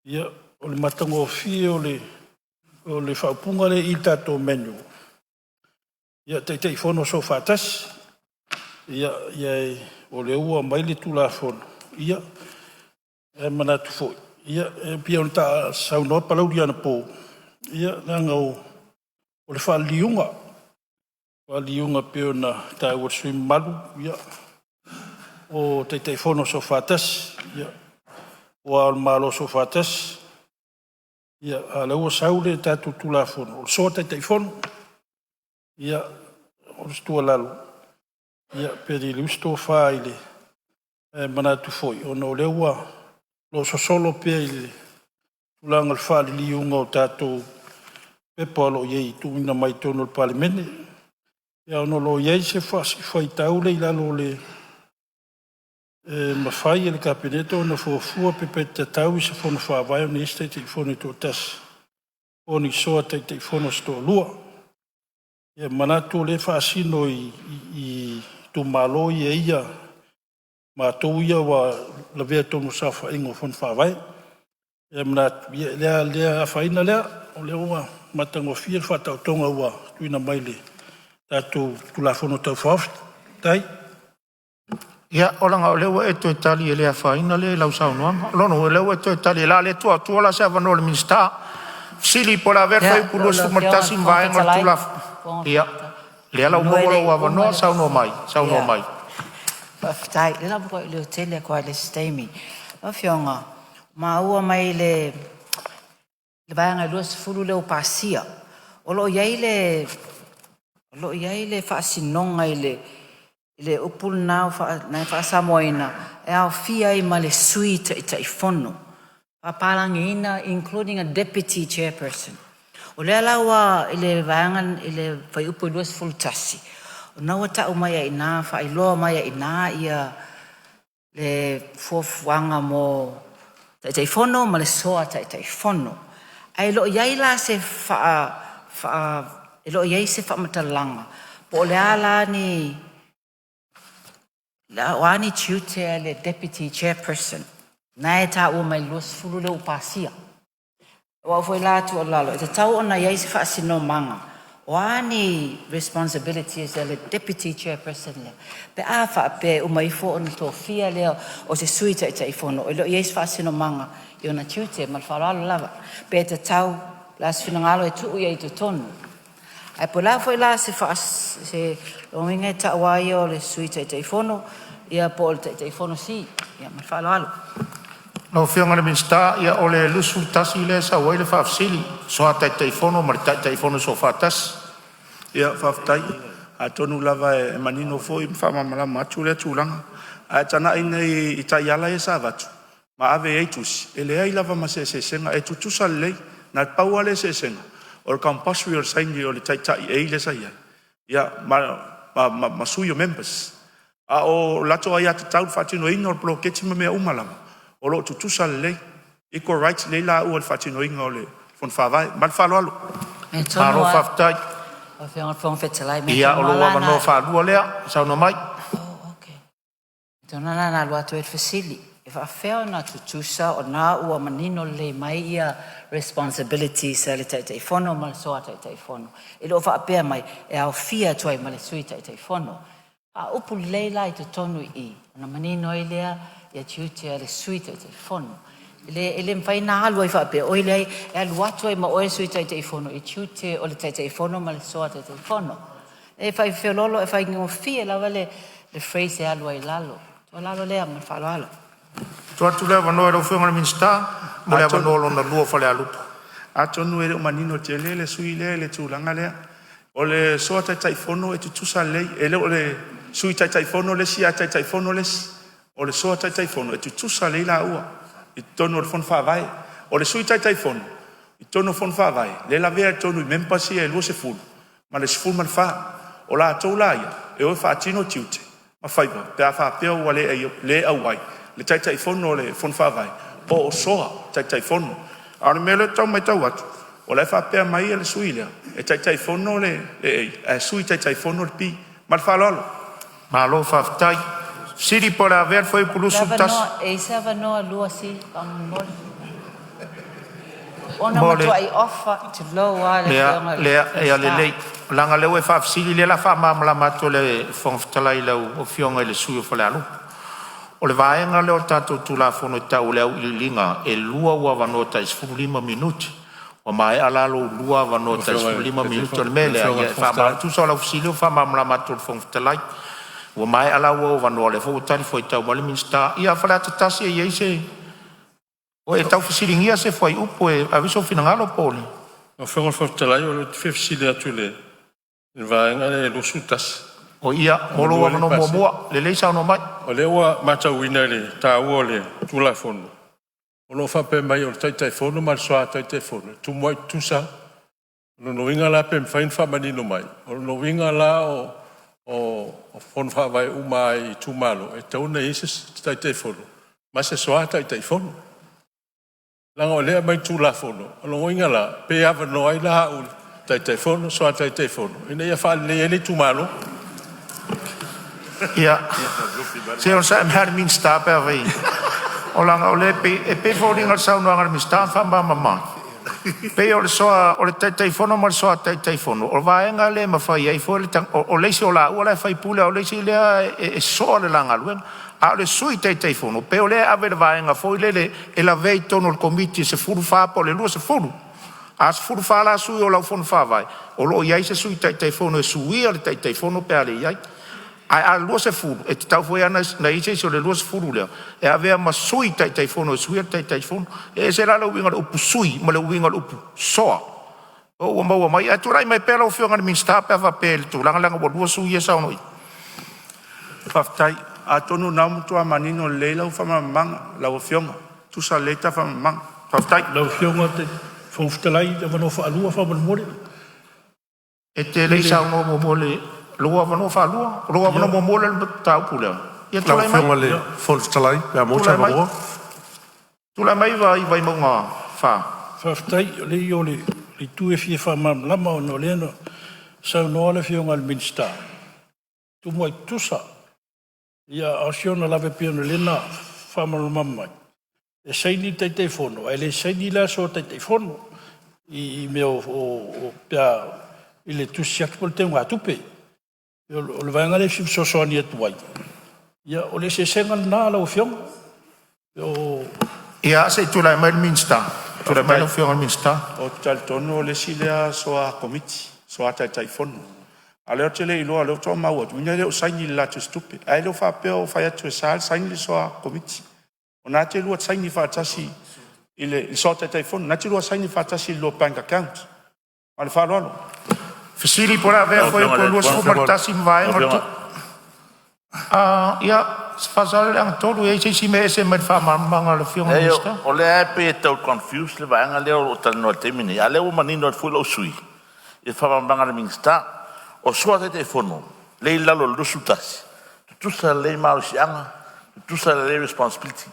Speaker 8: ia o le matagofie o le faaupuga lea i le tatou manual, ia Taitaifono Soofaatasi. Ia, o lea ua aumai le Tulafono, ia ae manatu foi, ia e pei ona saunoa Palauli anapo, ia leaga o le faaliliuga, faaliliuga e pei ona taua e le sui usufono mamalu, ia, o Taitaifono Soofaatasi, ia, aua o le Malo Soofaatasi, ia a o lea ua sau le tatou Tulafono, o le Soa Taitaifono. Ia, o le tuualalo, ia pe liliu se tofa i le… Ae manatu foi ona o lea ua o lo o sosolo pea i le tulaga o le faaliliuga o tatou pepa o lo o i ai e tuuina mai totonu o le Palemene. Ia ona o lo o i ai se faitau lea i lalo o le e mafai e le Kapeneta ona fuafua pe tatau i se Fono Faavae ona i ai se Taitaifono e toatasi o ni Soa Taitaifono se toalua. E manatu o lea e faasino i itumalo ia e i ai matou ia ua lavea i totonu o saofaiga o Fono Faavae. E manatu, ia e le afaina lea, o lea ua matagofie le faataotoga ua tuuina mai i le tatou Tulafono Tau Faaofi. Faafetai.
Speaker 1: Ia, leaga o lea ua e toe tali e le afaina lea i lau saunoaga. O lona uiga o lea ua e toe tali, o le a le tuu atua la se avanoa i le Minisita. Fesili po o le a avea le
Speaker 13: Ia,
Speaker 1: fuaiupu
Speaker 13: lau Afioga i
Speaker 1: 21
Speaker 13: le
Speaker 1: ma
Speaker 13: Fofoga
Speaker 1: vaega o le
Speaker 13: Fetalai,
Speaker 1: Tulafono?
Speaker 13: Fofoga
Speaker 1: Ia,
Speaker 13: Fetalai,
Speaker 1: lea la ua
Speaker 13: semeamanu e
Speaker 1: maua
Speaker 13: le i
Speaker 1: lou
Speaker 13: uma
Speaker 1: avanoa,
Speaker 13: le
Speaker 1: saunoa
Speaker 13: fesili.
Speaker 1: mai, saunoa
Speaker 13: Ia,
Speaker 1: mai.
Speaker 13: faafetai. O lea o le a ou matuai leotele atu lava i le isi taimi. Lau Afioga, ua maua mai le Vaega 20 lea ua pasia, O lo o i ai le o lo o i ai le faasinoga i le upu lena na e faa-Samoaina e aofia ai ma le Sui Taitaifono, faapalagi, including a deputy chairperson. O lea la ua i le vaega i le fuaiupu 21, o lena ua tau mai ai i ina, faailoa mai ai i ina ia le fuafuaga mo Taitaifono ma le Soa Taitaifono. Ae le o i ai la se e le o i ai se faamatalaga po o le a la ni o a ni tiute a le Deputy Chairperson na e taua mai le 20 lea ua pasia. O au foi la tuualalo, e tatau ona i ai se faasinomaga o a ni responsibilities a le Deputy Chairperson lea pe a faapea e uma ifo ona tofia lea o se Sui Taitaifono. E le o i ai se faasinomaga i ona tiute. Ma le faaaloalo lava. Pe tatau la se finagalo e tuu i ai i totonu. Ae po o le a foi la se lomiga e tau lava ia o le Sui Taitaifono ia po o le Taitaifono Sili. Ia ma le faaaloalo.
Speaker 1: Lau Afioga i le Minisita, ia o le 21 lea e sau ai le faafesili, Soa Taitaifono ma le Taitaifono Soofaatasi.
Speaker 10: Ia faafetai. Atonu lava e manino foi ma faamalamalama atu lea tulaga. Ae tagai nei i taiala ia sa avatu ma ave ai tusi, e leai lava ma se eseesega, e tutusa lelei. Na o le pau lava le eseesega, o le compulsory o le saini o le Taitai A lea sa i ai ia ma sui o members. A o latou aiatatau i le faatinoina o le poloketi ma mea uma lava, o lo o tutusa lelei, equal rights lelei laua i le faatinoina o le Fono Faavae. Ma le faaaloalo.
Speaker 1: Malo faafetai. Ia o lou avanoa faalua lea, saunoa mai.
Speaker 13: Tonu lava na alu atu ai le fesili, e faafefea ona tutusa o lena ua manino lelei mai ia responsibilities a le Taitaifono ma le Soa Taitaifono. E le o faapea mai e aofia atu ai ma le Sui Taitaifono. A o upu lelei la i totonu i i, ona manino ai lea ia tiute o le Sui Taitaifono. E le mafai ona alu ai faapea, oi leai, e alu atu ai ma oe le Sui Taitaifono i tiute o le Taitaifono ma le Soa Taitaifono. E fai feoloolo, e faigofie lava le phrase e alu ai i lalo. O lalo lea ma le faaaloalo.
Speaker 1: Tuu atu le avanoa i lau Afioga i le Minisita mo le avanoa lona lua o Falealupo.
Speaker 10: Atonu e le o manino tele le sui usufono lea i le tulaga lea. O le Soa Taitaifono e tutusa lelei, e le o le Sui Taitaifono le isi ae Taitaifono le isi. O le Soa Taitaifono e tutusa lelei laua i totonu o le Fono Faavae. O le Sui Taitaifono i totonu o le Fono Faavae, lea e lavea i totonu i members ia e 20 ma le 14. O latou la ia e o e faatino tiute ma faiva pe a faapea ua le auai le Taitaifono o le Fono Faavae po o Soa Taitaifono. A o le mea lea ou te tau matau atu, o la e faapea mai le sui usufono lea, e Taitaifono le A ae Sui Taitaifono le B. Ma le faaaloalo.
Speaker 1: Malo faafetai. Sili po o le a avea le fuaiupu 21.
Speaker 13: E i ai se avanoa lua sii faamolemole? Ona matuai ofa tulou lava le Afioga i le
Speaker 1: Lea, ia
Speaker 13: Minisita.
Speaker 1: lelei, leaga o lea ua e faafesili, lea o le a faamalamalama atu e le Fofoga Fetalai i lau Afioga i le sui usufono mo Falealupo. O le vaega lea o le tatou Tulafono e tau o le auiliiliga, e lua ou avanoa tai 15 minute. Ua maea la lou lua avanoa tai 15 minute. O le mea lea, e tusa o lau fesili ua faamalamalama atu e le Fofoga Fetalai. Ua maea la ou avanoa, o lea foi ua talifuaitau mai le Minisita. Ia Faleata 1, e i ai se… Ua e tau fesiligia se fuaiupu e ave ai sou finagalo po o le…
Speaker 5: Lau Afioga i le Fofoga Fetalai, ou te fia fesili atu i le vaega lea 21.
Speaker 1: O ia, mo lou avanoa muamua, lelei saunoa mai.
Speaker 5: O lea ua matauina i le taua o le Tulafono, o lo o faapea mai o le Taitaifono ma le Soa Taitaifono e tumuai tutusa lava. O lona uiga la pe mafai ona faamanino mai, o lona uiga la o Fono Faavae uma lava i itumalo, e tatau ona i ai se Taitaifono ma se Soa Taitaifono. Leaga o lea e aumai i le Tulafono, o lona uiga la, pe avanoa ai la au e Taitaifono, Soa Taitaifono ina ia faaleleia ai le itumalo.
Speaker 1: Ia, se i onosai mai lava le Minisita pe afai… leaga o lea e pei e foliga i le saunoaga a le Minisita na faamalamalama, e pei o le soa o le Taitaifono ma le Soa Taitaifono, o le vaega lea e mafai ai foi le o le isi o laua la e faipule a o le isi lea e soa le la galuega. A o le Sui Taitaifono pei o lea e ave i le vaega foi lele e lavea i totonu o le Komiti e 14 po o le 20. A 14 la sui o lau Fono Faavae, o lo o i ai se Sui Taitaifono e suia le Taitaifono pe a leai. Ae a 20, e tatau foi la ona i ai se isi o le 20 lea e avea ma Sui Taitaifono e suia le Taitaifono. E ese la le uiga o le upu "sui" ma le uiga o le upu "soa". O ua maua mai. Ae tulai mai pea lau Afioga i le Minisita pe a faapea i le tulaga lea ua lua sui usufono ia e saunoa i ai.
Speaker 10: Faafetai. Atonu o lena ua matua manino lelei lau faamalamalamaga lau Afioga, e tutusa lelei ta faamalamalamaga. Faafetai.
Speaker 8: Lau Afioga i le Fofoga Fetalai, avanoa faalua faamolemole.
Speaker 1: E te le i saunoa muamua i lou avanoa faalua, o lou avanoa muamua lea i le mataupu lea. Ia
Speaker 12: Lau
Speaker 1: tulai mai.
Speaker 12: Afioga i le Fofoga Fetalai pe a maua se
Speaker 1: Tulai mai.
Speaker 12: avanoa.
Speaker 1: Tulai mai Vaimauga 4.
Speaker 8: Faafetai. Leai o le itu e fia faamalamalama ona o lea na saunoa le Afioga i le Minisita, tumuai tutusa. Ia a o si ona lave pei ona o lea na faamalamalama mai, e saini le Taitaifono ae le saini la le Sua Taitaifono i mea o pe a i le tusi siaki po o le teugatupe. O le vaega lea e fia fesoasoani atu ai, ia o le eseesega lena lau Afioga. O…
Speaker 1: Ia se i tulai mai le Minisita. Tulai mai
Speaker 10: Faafetai.
Speaker 1: lau Afioga i le Minisita.
Speaker 10: Ou te talitonu o le isi lea soa Komiti, soa Taitaifono. A o lea ou te le iloa o lea faatoa ou maua atu, e le o saini i le latou tupe. Ae le faapea o fai atu e sa ona saini le soa Komiti. O lena e te lua saini faatasi i le soa Taitaifono, lena e te lua saini faatasi i le lua bank account. Ma le faaaloalo.
Speaker 1: Fesili po o le a avea
Speaker 4: Lau
Speaker 1: Fuaiupu
Speaker 4: Afioga
Speaker 1: 21 ma Vaega O le Faasaleleaga 3, e i ai se isi mea e ese mai le faamalamalamaga a le Afioga i le
Speaker 4: Leai,
Speaker 1: Minisita?
Speaker 4: o lea e pei e tau confuse le vaega lea o lo o talanoa i le taimi lenei, a o lea ua manino atu foi lou sui usufono i le faamalamalamaga a le Minisita. O sua a Taitaifono lea e i lalo o le 21, tutusa lelei malosiaga, tutusa lelei responsibility.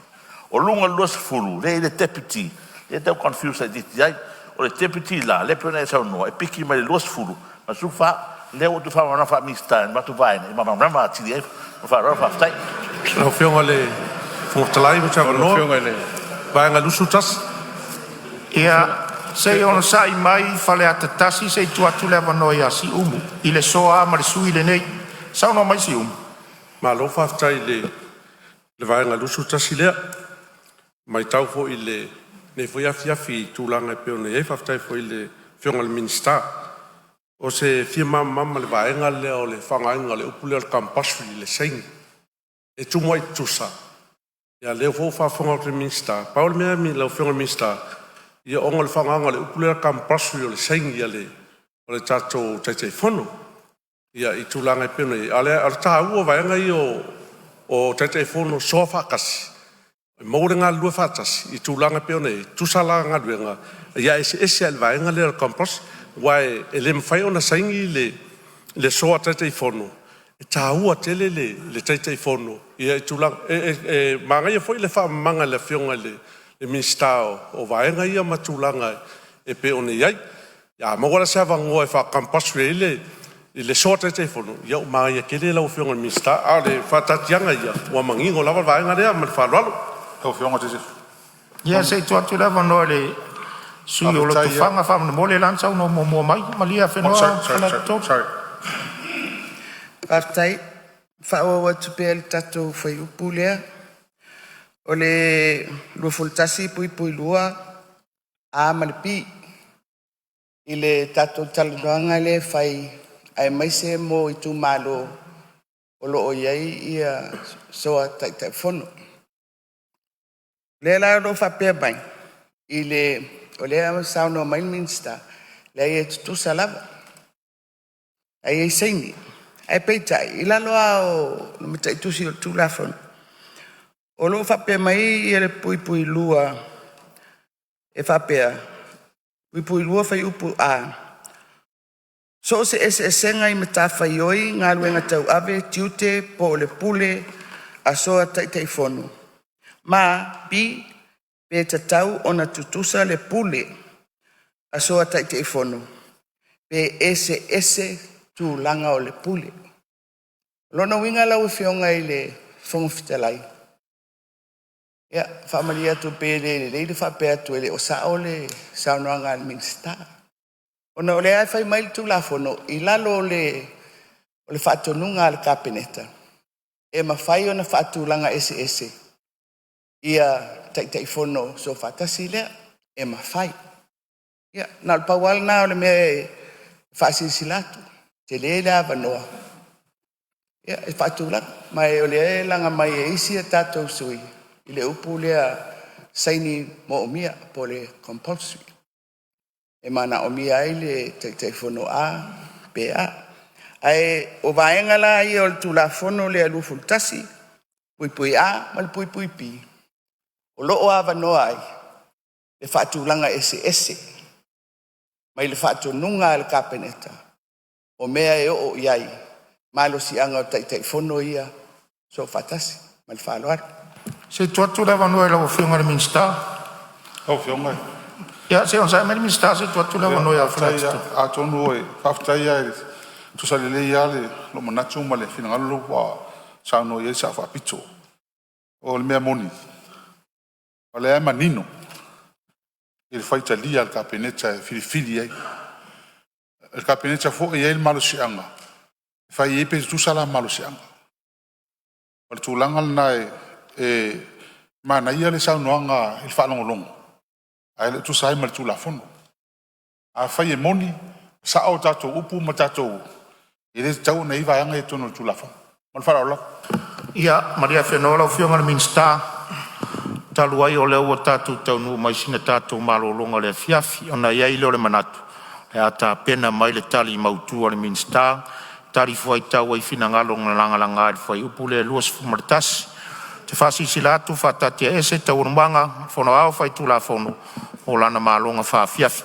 Speaker 4: O luga o le 20 lea e i ai le Deputy lea e tau confuse laitiiti ai. O le Deputy la lea e pei ona e saunoa e piki mai le 20 ma le 14. Lea ua ou toe faamalamalama faa-Minisita i le matou vaega ina ia malamalama atili ai. Ma le faaaloalo faafetai.
Speaker 12: Lau Afioga i le Fofoga Fetalai mo se
Speaker 5: Lau
Speaker 12: avanoa.
Speaker 5: Afioga i le
Speaker 12: Vaega 21.
Speaker 1: Ia, se i onosai mai Faleata 1 se i tuu atu le avanoa ia Siumu i le soa ma le sui usufono lenei. Saunoa mai Siumu.
Speaker 12: Malo faafetai i le Vaega 21 lea. E maitau foi i lenei foi afiafi i tulaga e pei ona i ai, faafetai foi i le Afioga i le Minisita. O se fia malamalama i le vaega lea o le faaaogaina o le upu lea o le compulsory i le saini. E tumuai tutusa, a o lea foi ua faafofoga atu i le Minisita. Pau le mea lau Afioga i le Minisita, ia ona o le faaaogaina o le upu lea compulsory o le saini a le tatou Taitaifono i tulaga e pei ona i ai. A o le taua o vaega ia o Taitaifono soa faatasi, e maua le galulue faatasi i tulaga e pei ona i ai, e tutusa la galuega ae eseese lava i le vaega lea o le compulsory, aua e le mafai ona saini le soa Taitaifono, e taua tele le Taitaifono i tulaga… E manaia foi le faamalamalamaga e le Afioga i le Minisita o vaega ia ma tulaga e pei ona i ai. A maua la se avanoa e faa-compulsory ai le soa Taitaifono, ia ua manaia tele lau Afioga i le Minisita. A o le faataatiaga ia, ua manino lava le vaega lea ma le faaaloalo.
Speaker 1: Ia se i tuu atu le avanoa i le sui usufono mo Lotofaga faamolemole, lea na saunoa muamua mai. Malie Afenoa Faleata 3.
Speaker 9: Faafetai. Faaauau atu pea i le tatou fuaiupu lea. O le 21(2) (a) ma le (b) i le tatou talanoaga lea e fai aemaise mo itumalo o lo o i ai soa Taitaifono. O lea la o lo o faapea mai i le, o lea ua saunoa mai le Minisita, e leai e tutusa lava, e i ai saini. Ae peitai i lalo lava o le mataitusi o le Tulafono, o lo o faapea mai le (2) e faapea; (2) fuaiupu a), so o se eseesega i matafaioi, galuega tauave, tiute po o le pule a soa Taitaifono, ma b) pe tatau ona tutusa le pule a soa Taitaifono pe eseese tulaga o le pule. O lona uiga lau Afioga i le Fofoga Fetalai, ia faamalie atu pei e le lelei le faapea atu e le o sao le saunoaga a le Minisita, ona o lea lava e fai mai le Tulafono i lalo o le faatonuga a le Kapeneta, e mafai ona faatulaga eseese ia Taitaifono Soofaatasi lea, e mafai. Ia na o le pau lava lena o le mea e faasilasila atu, tele le avanoa e faatulaga. Ma o lea e laga mai e isi a tatou sui usufono i le upu lea saini moomia po o le compulsory. e manaomia ai le Taitaifono A pe A. Ae o vaega la ia o le Tulafono lea 21 (a) ma le (b), o lo o avanoa ai le faatulaga eseese mai le faatonuga a le Kapeneta o mea e oo i ai malosiaga o Taitaifono ia soofaatasi. Ma le faaaloalo. Se i tuu atu le avanoa i lau Afioga i le Minisita.
Speaker 11: Lau Afioga.
Speaker 1: Ia se i onosai mai le Minisita se i tuu atu le avanoa ia Faleata 3.
Speaker 11: Atonu e faafetai lava, e tutusa lelei lava lou manatu ma le finagalo lea ua saunoa i ai le Sao Faapito. O le mea moni, o lea e manino i le faitalia o le Kapeneta e filifili ai. O le Kapeneta foi e i ai le malosiaga e fai ai pe tutusa la malosiaga. O le tulaga lena e manaia le saunoaga i le faalogologo ae le o tusa ai ma le Tulafono. Afai e moni, sao tatou upu ma tatou, e le tatau ona i ai vaega ia i totonu o le Tulafono. Ma le faaaloalo lava. Ia malie afenoa lau Afioga i le Minisita, talu ai o lea ua tatou taunuu mai i sina tatou malologa o le afiafi, ona i ai lea o le manatu o le a tapena mai le tali mautu a le Minisita e talifuaitau ai i finagalo na lagalaga i le Fuaiupu lea 21. Ou te faasilasila atu ua faataatiaese Taualumaga a le Fono Aoao Faitulafono mo lana malologa faafiafi.